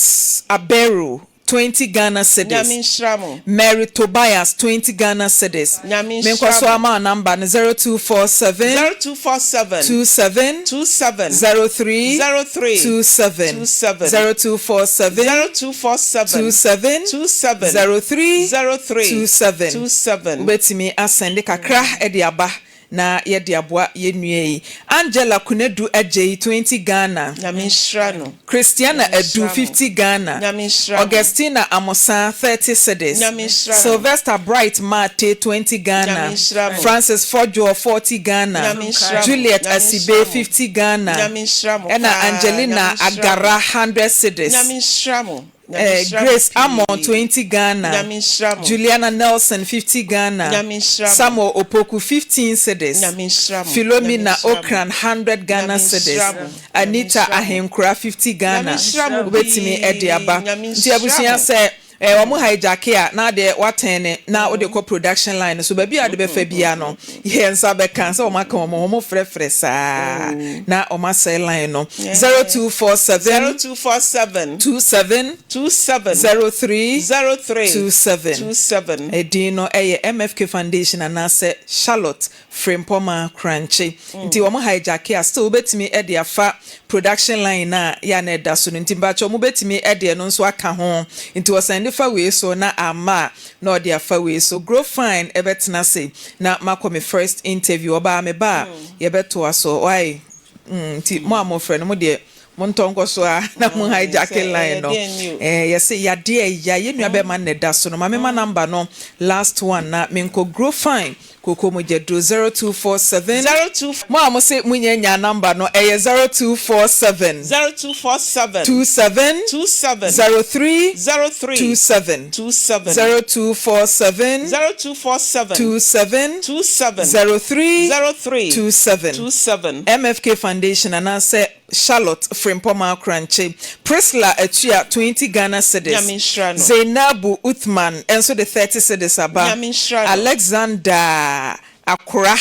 Speaker 1: Aberu, 20 Ghana cedis.
Speaker 3: Nyame nhyira mo.
Speaker 1: Mary Tobias, 20 Ghana cedis.
Speaker 3: Nyame
Speaker 1: Menkɔ
Speaker 3: nhyira
Speaker 1: so
Speaker 3: mo.
Speaker 1: ama number no 0247
Speaker 3: 0247.
Speaker 1: 27
Speaker 3: 27.
Speaker 1: 03
Speaker 3: 03.
Speaker 1: 27.
Speaker 3: 27.
Speaker 1: 0247
Speaker 3: 0247.
Speaker 1: 27
Speaker 3: 27.
Speaker 1: 03
Speaker 3: 03.
Speaker 1: 27.
Speaker 3: 27.
Speaker 1: Wobɛtumi asɛnde kakra de aba na yɛde aboa yɛn nua yi. Angela Kunadu Agyei, 20 Ghana.
Speaker 3: Nyame nhyira no.
Speaker 1: Christiana
Speaker 3: Nyame
Speaker 1: Adu
Speaker 3: nhyira mo.
Speaker 1: 50 Ghana.
Speaker 3: Nyame nhyira mo.
Speaker 1: Augustina Amosan, 30 cedis.
Speaker 3: Nyame nhyira no.
Speaker 1: Sylvester Bright Mate, 20 Ghana.
Speaker 3: Nyame nhyira mo.
Speaker 1: Francis Fodjo, 40 Ghana.
Speaker 3: Nyame nhyira mo.
Speaker 1: Juliet
Speaker 3: Nyame
Speaker 1: Asibe,
Speaker 3: nhyira mo.
Speaker 1: 50 Ghana.
Speaker 3: Nyame nhyira mo
Speaker 1: Ɛna
Speaker 3: paa.
Speaker 1: Angelina
Speaker 3: Nyame nhyira mo.
Speaker 1: Agara, 100 cedis.
Speaker 3: Nyame nhyira mo. Nyame nhyira mo
Speaker 1: Grace
Speaker 3: pii.
Speaker 1: Amon, 20 Ghana.
Speaker 3: Nyame nhyira mo.
Speaker 1: Juliana Nelson, 50 Ghana.
Speaker 3: Nyame nhyira mo.
Speaker 1: Samuel Opoku, 15 cedis.
Speaker 3: Nyame nhyira mo.
Speaker 1: Philomena
Speaker 3: Nyame nhyira mo.
Speaker 1: Okran, 100 Ghana
Speaker 3: Nyame
Speaker 1: cedis.
Speaker 3: nhyira mo.
Speaker 1: Anita
Speaker 3: Nyame nhyira mo.
Speaker 1: Ahenkura, 50 Ghana.
Speaker 3: Nyame nhyira mo
Speaker 1: Wobɛtumi
Speaker 3: pii.
Speaker 1: ɛde aba.
Speaker 3: Nyame
Speaker 1: Nti
Speaker 3: nhyira
Speaker 1: abusua
Speaker 3: mo.
Speaker 1: sɛ wɔn hijack a na adeɛ watɛn ne na wode kɔ production line so baabi a wode bɛfa bia no yɛn nsa bɛka sɛ wɔn aka wɔn ho wɔn frɛfrɛ saa na wɔn asɛe line no 0247
Speaker 3: 0247.
Speaker 1: 27
Speaker 3: 27.
Speaker 1: 03
Speaker 3: 03.
Speaker 1: 27.
Speaker 3: 27.
Speaker 1: Ɛdin no ɛyɛ MFK Foundation anaasɛ Charlotte Frimpɔma Krankye. Nti wɔn hijack a still wobɛtumi ɛde afa production line na yɛ a na ɛda so no. Nti mbakyɛ wɔn bɛtumi ɛde ɛno nso aka ho. Nti wɔsɛn de fa wei so na ama a na ɔde afa wei so. Grow Fine ɛbɛtena se na makɔ me first interview. Ɔbaa me ba a yɛbɛtoa so wae. Nti mo a mofrɛ no, mo deɛ montɔ nkɔ so a na mo hijack
Speaker 3: sɛ
Speaker 1: line no.
Speaker 3: ɛyɛ deɛn ni o?
Speaker 1: Yɛsɛ yadeɛ ɛya yɛn nua bɛma ne da so no. Maame ma number no last one na menkɔ. Grow Fine koko mo gya duro 0247.
Speaker 3: 02
Speaker 1: Mo a mo se mo nya nya number no, ɛyɛ 0247
Speaker 3: 0247.
Speaker 1: 27
Speaker 3: 27.
Speaker 1: 03
Speaker 3: 03.
Speaker 1: 27.
Speaker 3: 27.
Speaker 1: 0247
Speaker 3: 0247.
Speaker 1: 27
Speaker 3: 27.
Speaker 1: 03
Speaker 3: 03.
Speaker 1: 27.
Speaker 3: 27.
Speaker 1: MFK Foundation anaasɛ Charlotte Frimpɔma Krankye. Priscilla Atua, 20 Ghana cedis.
Speaker 3: Nyame nhyira no.
Speaker 1: Zainabu Uthman nso de 30 cedis aba.
Speaker 3: Nyame nhyira no.
Speaker 1: Alexander Akora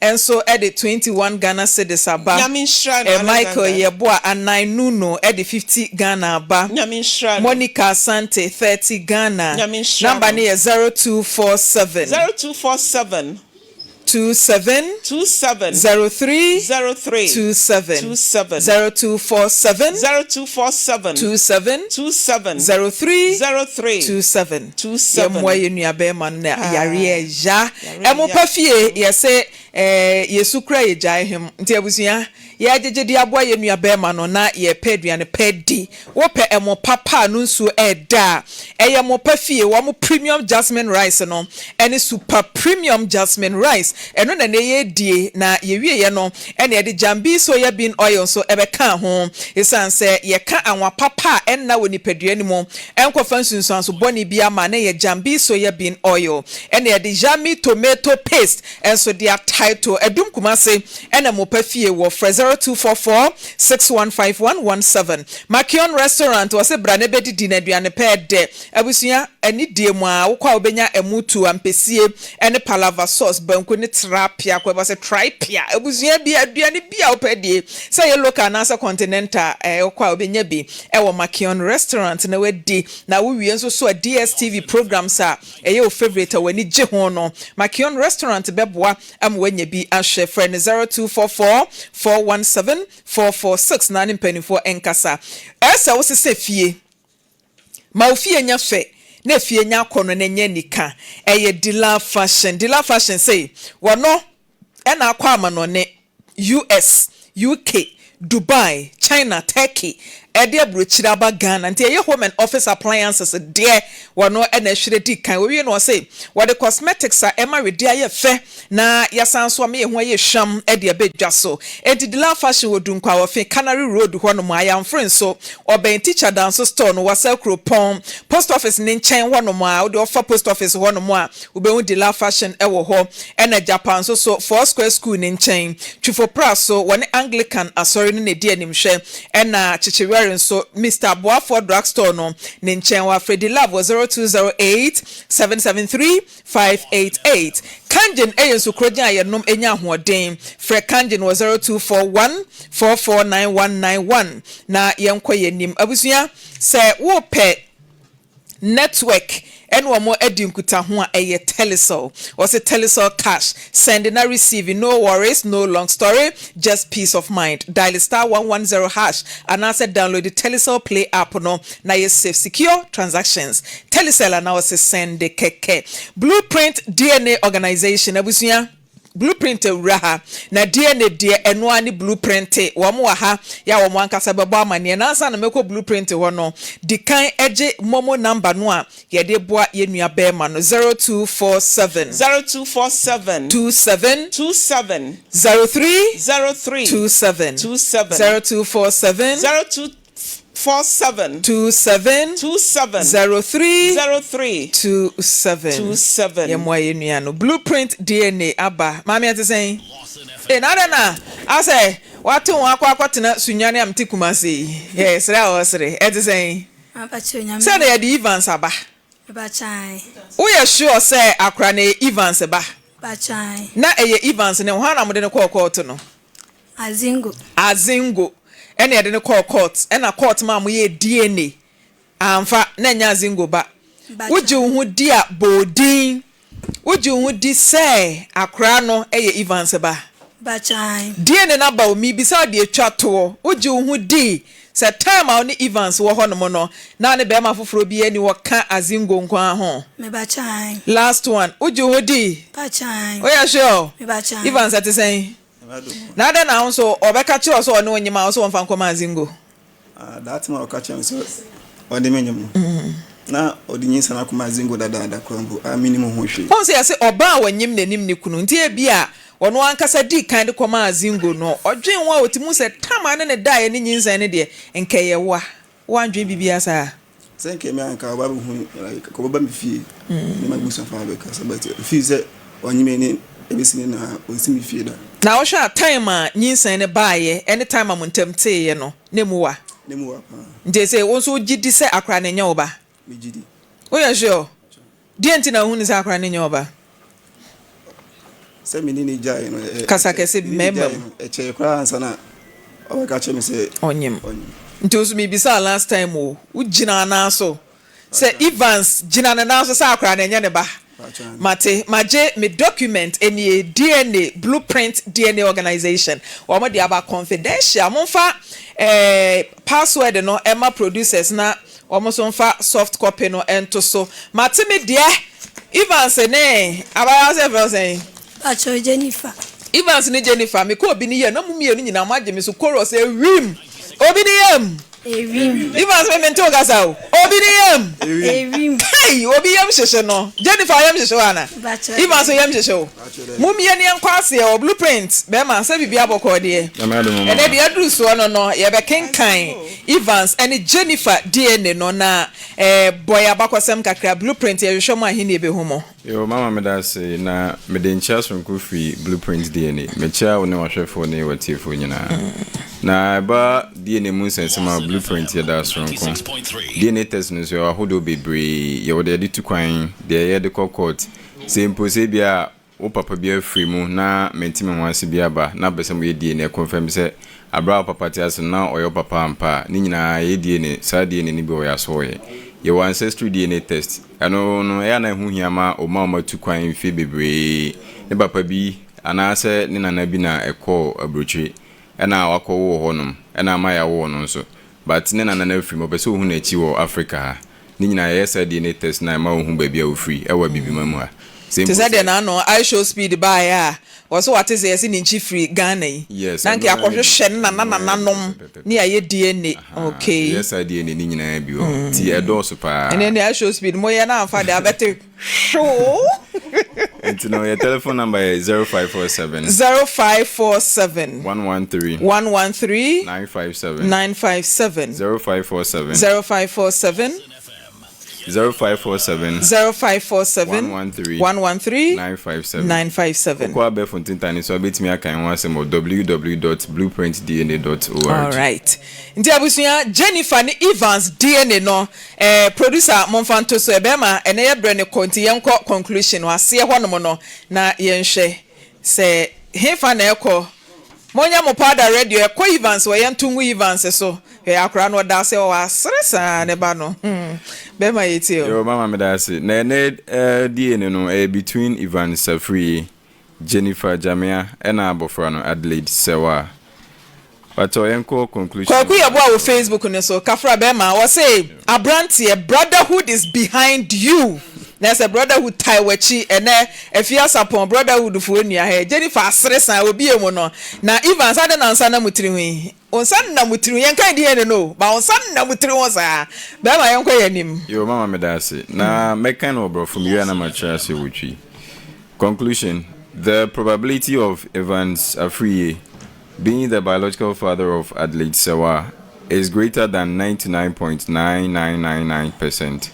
Speaker 1: nso de 21 Ghana cedis aba.
Speaker 3: Nyame nhyira no,
Speaker 1: Michael
Speaker 3: Alexander.
Speaker 1: Yeboah Anan Nuno de 50 Ghana aba.
Speaker 3: Nyame nhyira no.
Speaker 1: Monica Asante, 30 Ghana.
Speaker 3: Nyame nhyira
Speaker 1: Number
Speaker 3: no.
Speaker 1: no yɛ 0247
Speaker 3: 0247.
Speaker 1: 27
Speaker 3: 27.
Speaker 1: 03
Speaker 3: 03.
Speaker 1: 27.
Speaker 3: 27.
Speaker 1: 0247
Speaker 3: 0247.
Speaker 1: 27
Speaker 3: 27.
Speaker 1: 03
Speaker 3: 03.
Speaker 1: 27.
Speaker 3: 27.
Speaker 1: Yɛmmoa yɛ nua bɛrima no na yareɛ ya.
Speaker 3: Yareɛ
Speaker 1: Ɛmo
Speaker 3: ya.
Speaker 1: pa fie yɛsɛ yɛsu kura yɛgyae hem. Nti abusua, yɛagyegye de aboa yɛ nua bɛrima no na yɛpɛ aduane pɛ di. Wopɛ ɛmo papa a no nsuo ɛɛda a, ɛyɛ mo pa fie. Wɔn premium jasmine rice no ɛne super premium jasmine rice ɛno na ne yɛ die na yɛwieɛ no ɛna yɛde Jambi soya bean oil nso ɛbɛka ho, ɛsiane sɛ yɛka anwa papa a ɛnna wɔ nipadua no mu ɛnkɔfa nsunsuanso bɔne bi ama ne yɛ Jambi soya bean oil, ɛna yɛde Yami tomato paste ɛnso de ataito. Ɛdum Kumase ɛna mo pa fie wɔ. Frɛ 0244 615117. Makion Restaurant wɔsɛ bra ne bɛdidi na aduane pɛɛ dɛ. Abusua, ani die mu a wokɔ a wobɛnya ɛmu tu ampesie ɛne palava sauce, banku ne trapia kɔ ɛbɔ sɛ tripia. Abusua bi, aduane bi a wopɛ die, sɛ yɛ local anaasɛ continental, wokɔ a wobɛnya bi ɛwɔ Makion Restaurant na wadi. Na wowie nso so a, DSTV programs a ɛyɛ wo favourite a w'ani gye ho no, Makion Restaurant bɛboa ama woanya bi ahwɛ. Frɛ no 0244 417 446 na ne mpanimfoɔ nkasa. Ɛsɛ wo sesɛ fie ma wo fie nya fɛ. na afie nya akɔnnɔ na ɛnyɛ anika. Ɛyɛ Dila Fashion. Dila Fashion sei, wɔno na akɔ amanɔne, US, UK, Dubai, China, Turkey, ɛde aburokyire aba Ghana. Nti ɛyɛ home and office appliances deɛ wɔno na ɛhwere di kan. Wɔwie no wɔse wɔde cosmetics a ɛma wedeɛ ayɛ fɛ na yɛasan nso ama yɛn ho ayɛ hwam de aba dwa so. Enti Dila Fashion wɔ Dunkwa-Wɔfe, Canary Road hɔ nom, Ayamfre nso, ɔbɛn Teacher Danso store no, Wasa Kuropɔn, Post Office no nkyɛn hɔ nom a, wode ɔfa Post Office hɔ nom a, wobɛhu Dila Fashion wɔ hɔ. Ɛna Japan nso so, Four Square School no nkyɛn, Twifo Pra so, wɔne Anglican Asɔre no na ɛdi animhwɛ. Ɛna Kyekyewere nso, Mister Boafoɔ Drug Store no ne nkyɛn hɔ. Afrɛ Dila wɔ 0208 773 588. Kangen yɛ nsu korɔgyen a yɛnom nya ahoɔden. Frɛ Kangen wɔ 0241 449191 na yɛnkɔ yɛn anim. Abusua, sɛ worepɛ network ne wɔn adi nkutaho a, ɛyɛ Telecel. Wɔse Telecel Cash, send na receive, no worries, no long story, just peace of mind. Dial star 110 hash anaasɛ download Telecel Play app no na yɛ safe, secure transactions. Telecel anaa ɔse sɛnde kɛkɛ. Blueprint DNA Organization abusua Blueprint awura ha na DNA deɛ ɛno ara ne Blueprint wɔn wɔ ha yɛ a wɔn ankasa bɛbɔ amaneɛ na ansa na mɛkɔ Blueprint hɔ no di kan gye momo number no a yɛde boa yɛn nua bɛɛma no 0247.
Speaker 3: 0247.
Speaker 1: 27.
Speaker 3: 27.
Speaker 1: 03.
Speaker 3: 03.
Speaker 1: 27.
Speaker 3: 27.
Speaker 1: 0247.
Speaker 3: 0247.
Speaker 1: 27.
Speaker 3: 27.
Speaker 1: 03.
Speaker 3: 03.
Speaker 1: 27.
Speaker 3: 27.
Speaker 1: Yɛmmoa yɛn nua no. Blueprint DNA aba. Maame ɛte sɛn? Ee, na adɛn na asɛ wate wo ho akɔ akɔtena Sunyani a mete Kumasi yi? Yɛ sere a ɔresere. Ɛte sɛn? Sɛ na yɛde Evans aba. Woyɛ sure sɛ akora no yɛ Evans ba? Na ɛyɛ Evans ne hwan na mode no kɔɔ kɔɔto no?
Speaker 8: Azingo.
Speaker 1: Azingo ɛna yɛde no kɔɔ court ɛna court maa mo yɛɛ DNA amfa na ɛnyɛ Azingo ba. Wogye wo ho di a bɔ odin. Wogye wo ho di sɛ akora no yɛ Evans ba? DNA no aba o mebisa wo deɛ twa toɔ. Wogye wo ho di sɛ time a wo ne Evans wɔ hɔ nom no na wo ne barima foforɔ biara nni hɔ ka Azingo nko ara ho? Last one wogye wo ho di? Woyɛ sure? Evans ɛte sɛn? Na adɛn na wo nso ɔbɛka kyerɛ wo sɛ ɔne wo nyem a wo sɛ wɔmfa nkɔma Azingo?
Speaker 9: Ah, that time a ɔka kyerɛ me sɛ ɔde me nyem no, na ɔde nyinsɛn akɔma Azingo dadaada koraa mpo a mennim ho hwee.
Speaker 1: Wohu sɛ yɛse ɔbaa a wɔnyem n'anim ne kunu nti ebia ɔno ankasa dii kan de kɔmaa Azingo no, ɔdwen ho a ɔtumi hu sɛ tam a ne ne daeɛ ne nyinsɛn no deɛ nka ɛyɛ wo a, woandwen biribiara saa?
Speaker 9: Sɛ nka me a nka ɔba bɛhu like nka ɔbɛba me fie ne m'abusuafo abɛkasa but ɛfiri sɛ ɔnye me ne ɛbɛsi ne na ɔnsi me fie da.
Speaker 1: Na wohwɛ a time a nyinsɛn no baeɛ ɛne time a mo ntam teeɛ no na ɛmu wa?
Speaker 9: Na ɛmu wa paa.
Speaker 1: Nti ɛsei wo nso wogye di sɛ akora no nyɛ wo ba?
Speaker 9: Megye di.
Speaker 1: Woyɛ sure? Deɛn nti na wohunu sɛ akora no nyɛ wo ba?
Speaker 9: Sɛ me ne no gyaee no, ɛ,
Speaker 1: Kasa kɛse,
Speaker 9: me ne no
Speaker 1: mmarima
Speaker 9: gyaee
Speaker 1: mu.
Speaker 9: no, ɛkyɛe koraa ansa na ɔbɛka kyerɛ me sɛ
Speaker 1: Ɔnyem.
Speaker 9: ɔnyem.
Speaker 1: Nti wo nso mebisaa last time o, wo gyina anaa so? Sɛ Evans gyina ne nan so sɛ akora no ɛnyɛ ne ba?
Speaker 9: Pakyɛ aane.
Speaker 1: Mate, magye me document nie, DNA, Blueprint DNA Organization, wɔn de aba confidential, momfa eh, password no ɛma producers na Wɔn nso mfa soft copy no nto so. Mate me deɛ Evans ne abaayewa sɛ yɛfrɛ wo sɛn?
Speaker 8: Pakyɛw Jennifer.
Speaker 1: Evans ne Jennifer mekɔ obi ne yam na mo mmienu nyinaa mo agye me so chorus ewim obi ne yam
Speaker 8: Ewim.
Speaker 1: Evans me mente wo kasa o obi ne yam
Speaker 8: Ewim.
Speaker 1: Kai obi yam hyehye no Jennifer yam hyehye wo ana
Speaker 8: Pakyɛw
Speaker 1: Evans yam hyehye wo Mo mmienu yɛnkɔ aseɛ wɔ blueprint bɛɛma sɛ biribi abɔkɔɔ deɛ
Speaker 10: Nyame adom o
Speaker 1: ɛnɛ
Speaker 10: mama.
Speaker 1: deɛ aduru soɔ no no yɛbɛkenkan Evans ɛne Jennifer DNA no na ɛɛ bɔ yɛn abakɔsɛm kakra blueprint yɛhwehwɛ mo a he na yɛbɛhu mo.
Speaker 10: Yoo mama meda ase na mede nkyea soronko firi Blueprint DNA. Mekyea wo ne w'ahwɛfoɔ ne w'atiefoɔ nyinaa. Na ɛba DNA mu nsɛnsɛm a Blueprint yɛ da soronko. DNA test no nso yɛwɔ ahodoɔ bebree. Yɛwɔ deɛ yɛde tu kwan, deɛ yɛde kɔ court, Sɛ mpo sɛ ebia wo papa bi afiri mu na mente-me-ho-ase bi aba na wopɛ sɛ moyɛ DNA ɛconfirm sɛ aberɛ a wo papa te ase no na ɔyɛ wo papa ampa a, ne nyinaa yɛyɛ DNA, saa DNA no bi wɔ yɛn asoɔeɛ. Yɛwɔ ancestry DNA test, ɛno no ɛyɛ a na ɛho hia ma wɔn a wɔatu kwan mfeɛ bebree, ne papa bi anaasɛ ne nana bi na ɛkɔɔ aburokyire ɛna wakɔwo wɔ hɔnom ɛna ama yɛawo ɔno nso but ne nana no afiri mu ɔpɛ sɛ ɔhu n'akyi wɔ Africa ha. Ne nyinaa yɛyɛ saa DNA test no a ɛma wohu baabi a wofiri wɔ Abibima mu ha. Sɛ
Speaker 1: Te
Speaker 10: mpo
Speaker 1: sɛ deɛ
Speaker 10: sɛ.
Speaker 1: n'ano I show speed baeɛ a wɔse wate sɛ yɛse ne nkyi firi Ghana yi
Speaker 10: Yes,
Speaker 1: na
Speaker 10: ɛno
Speaker 1: nka
Speaker 10: ara bi.
Speaker 1: yɛakɔhwehwɛ ne
Speaker 10: Ɛno
Speaker 1: nana
Speaker 10: ara bi
Speaker 1: nananom
Speaker 10: pɛpɛpɛpɛ.
Speaker 1: ne yɛayɛ DNA
Speaker 10: Ahaa,
Speaker 1: okay.
Speaker 10: yɛyɛ saa DNA no nyinaa bi wɔ hɔ. Nti ɛdɔɔso paa.
Speaker 1: Ɛneɛ ne I show speed moyɛ no amfa deɛ abɛte hwoo.
Speaker 10: Nti no yɛ telephone number yɛ 0547.
Speaker 1: 0547.
Speaker 10: 113.
Speaker 1: 113.
Speaker 10: 957.
Speaker 1: 957.
Speaker 10: 0547.
Speaker 1: 0547.
Speaker 10: 0547.
Speaker 1: 0547.
Speaker 10: 113.
Speaker 1: 113.
Speaker 10: 957.
Speaker 1: 957.
Speaker 10: Wokɔ abɛɛfo ntentane so a wobɛtumi aka yɛn ho asɛm wɔ www.blueprintdna dot org.
Speaker 1: Alright. Nti abusua, Jennifer ne Evans DNA no, eh, producer momfa nto so, ɛbɛɛma ɛnɛ yɛ brɛ no kɔ nti yɛnkɔ conclusion no aseɛ hɔnom no na yɛnhwɛ sɛ hefa na ɛkɔ. Monyɛ mo powder ready o, ɛkɔ Evans hɔ, yɛnto ngu Evans so. Hwɛ akora no ɔda ase ɔwɔ asere saa ne ba no hmm bɛma yɛtie o.
Speaker 10: Yoo mama meda ase. Na ɛnɛ eh, DNA no ɛyɛ between Evans Safiri Jennifer Gyamea ɛna abɔfra no Adelaide Sewaa. Pakyɛw yɛnkɔ conclusion
Speaker 1: Kwaku
Speaker 10: no.
Speaker 1: Yeboah wɔ Facebook no so, Kafra bɛɛma, ɔse abranteɛ brotherhood is behind you, na sɛ brotherhood tae wakyi, ɛnɛ Afie Asapɔn brotherhood foɔ nnua hɛ, Jennifer asere saa obie mu no, na Evans adɛn na nsa nam wo tiri ho yi, wo nsa nnam wo tiri ho, yɛnkan DNA no o, but wo nsa nnam wo tiri ho saa, bɛɛma yɛnkɔ yɛn anim.
Speaker 10: Yoo mama meda ase. Na mɛka no wɔ brɔfo mewie a na makyerɛ ase wɔ twi. Conclusion, The probability of Evans Afriyie being the biological father of Adelaide Sewaa is greater than 99.9999%.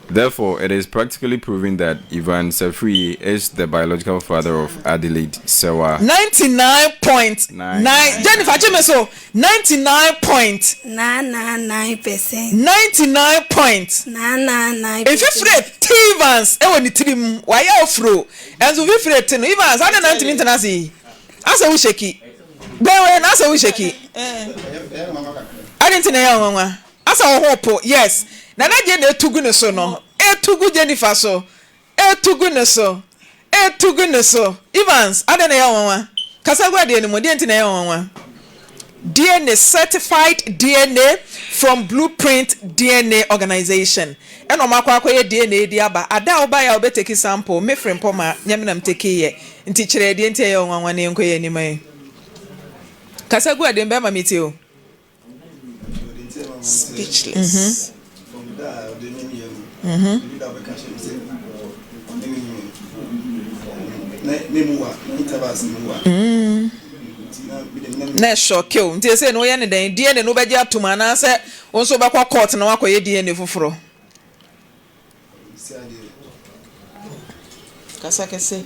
Speaker 10: Therefore, it is practically proven that Evans Afriyie is the biological father of Adelaide Sewaa.
Speaker 1: 99.9 Jennifer gye me so 99.
Speaker 8: 999%.
Speaker 1: 99 point.
Speaker 8: 999%.
Speaker 1: Mfifire te Evans wɔ ne tirim wayɛ afro nso mfifire te no Evans adɛn na ntumi ntena ase yi asɛ wo sheki bɛn wei na asɛ wo sheki adɛn nti na ɛyɛ nwanwa asɛ wo ho po yes na na gye na etu gu ne so no etu gu Jennifer so Etu gu ne so, etu gu ne so. Evans, adɛn na ɛyɛ wo nwanwa? Kasa gu adeɛ no mu, deɛn nti na ɛyɛ wo nwanwa? DNA, certified DNA from Blueprint DNA Organization. Ɛna wɔn akɔ akɔyɛ DNA de aba. Ada a wobaeɛ a wobɛteki sample, me Frimpong nyɛ me na metekii yɛ. Nti kyerɛ deɛ nti a ɛyɛ wo nwanwa na yɛnkɔ yɛn anim ɛ. Kasa gu adeɛ mu, bɛrima metie o.
Speaker 3: Speechless.
Speaker 1: Na ɛsɔke o. Nti ɛsɛ no woyɛ ne dɛn? DNA no wobɛgye atom anaasɛ wo nso wobɛkɔ court na woakɔyɛ DNA foforɔ?
Speaker 3: Kasa kɛse.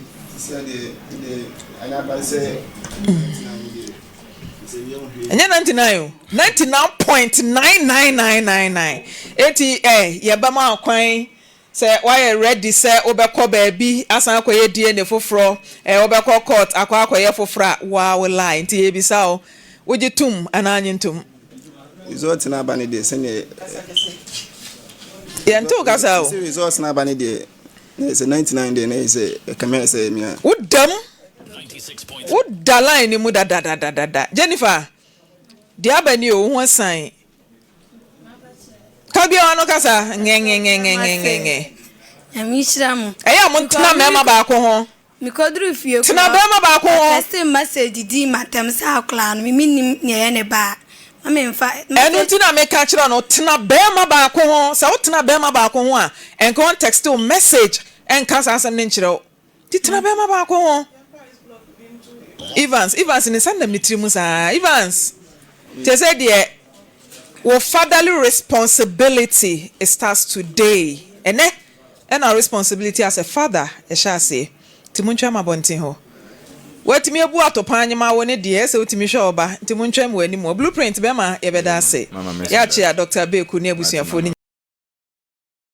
Speaker 1: Ɛnyɛ 99 o, 99.99999. Eti ɛ yɛbɛma kwan sɛ woayɛ ready sɛ wobɛkɔ baabi asan akɔyɛ DNA foforɔ, ɛ wobɛkɔ court akɔ akɔyɛ foforɔ a, woa wo lie. Nti yɛbisa wo, wogye tom anaa nye ntom?
Speaker 9: Result no aba no deɛ sɛdeɛ.
Speaker 1: Yɛnte wo kasa o.
Speaker 9: Sɛ result no aba no deɛ na yɛ sɛ 99 deɛ na yɛ sɛ ɛkame ayɛ sɛ mia.
Speaker 1: Wo da mu. Wo da line no mu dadadadada. Jennifer, deɛ aba ni o, wo ho asan. Ka biara no kasa ngɛngɛngɛngɛngɛngɛ.
Speaker 8: Nyame nhyira mo.
Speaker 1: Ɛyɛ a mo ntena mmarima baako ho.
Speaker 8: Mekoduruu fie
Speaker 1: Tena
Speaker 8: koraa,
Speaker 1: barima baako ho.
Speaker 8: ɔtɛstee message dii m'atɛm sɛ akwadaa no, me mennim nea ɛyɛ ne ba a, ma memfa
Speaker 1: Ɛno nti na meka kyerɛ no, tena barima baako ho. Sɛ wotena barima baako ho a, ɛnka ɔntɛxte wo message ɛnka saa asɛm no nkyerɛ wo. Nti tena barima baako ho. Evans, Evans ne nsa nam ne tiri mu saa. Evans, kyerɛ sɛ deɛ wo fatherly responsibility it starts today. Ɛnɛ Ɛna responsibility as a father ɛhyɛ aseɛ nti montwɛn ma abɔnten hɔ watumi abu atɔpaa nyema wo ne deɛ ɛsɛ wotumi hwɛ wo ba nti montwɛn mo anim hɔ blueprint bɛma yɛbɛda ase
Speaker 10: Mama mɛsɛ
Speaker 1: yɛakyea Doctor Abeku ne abusuafoɔ no.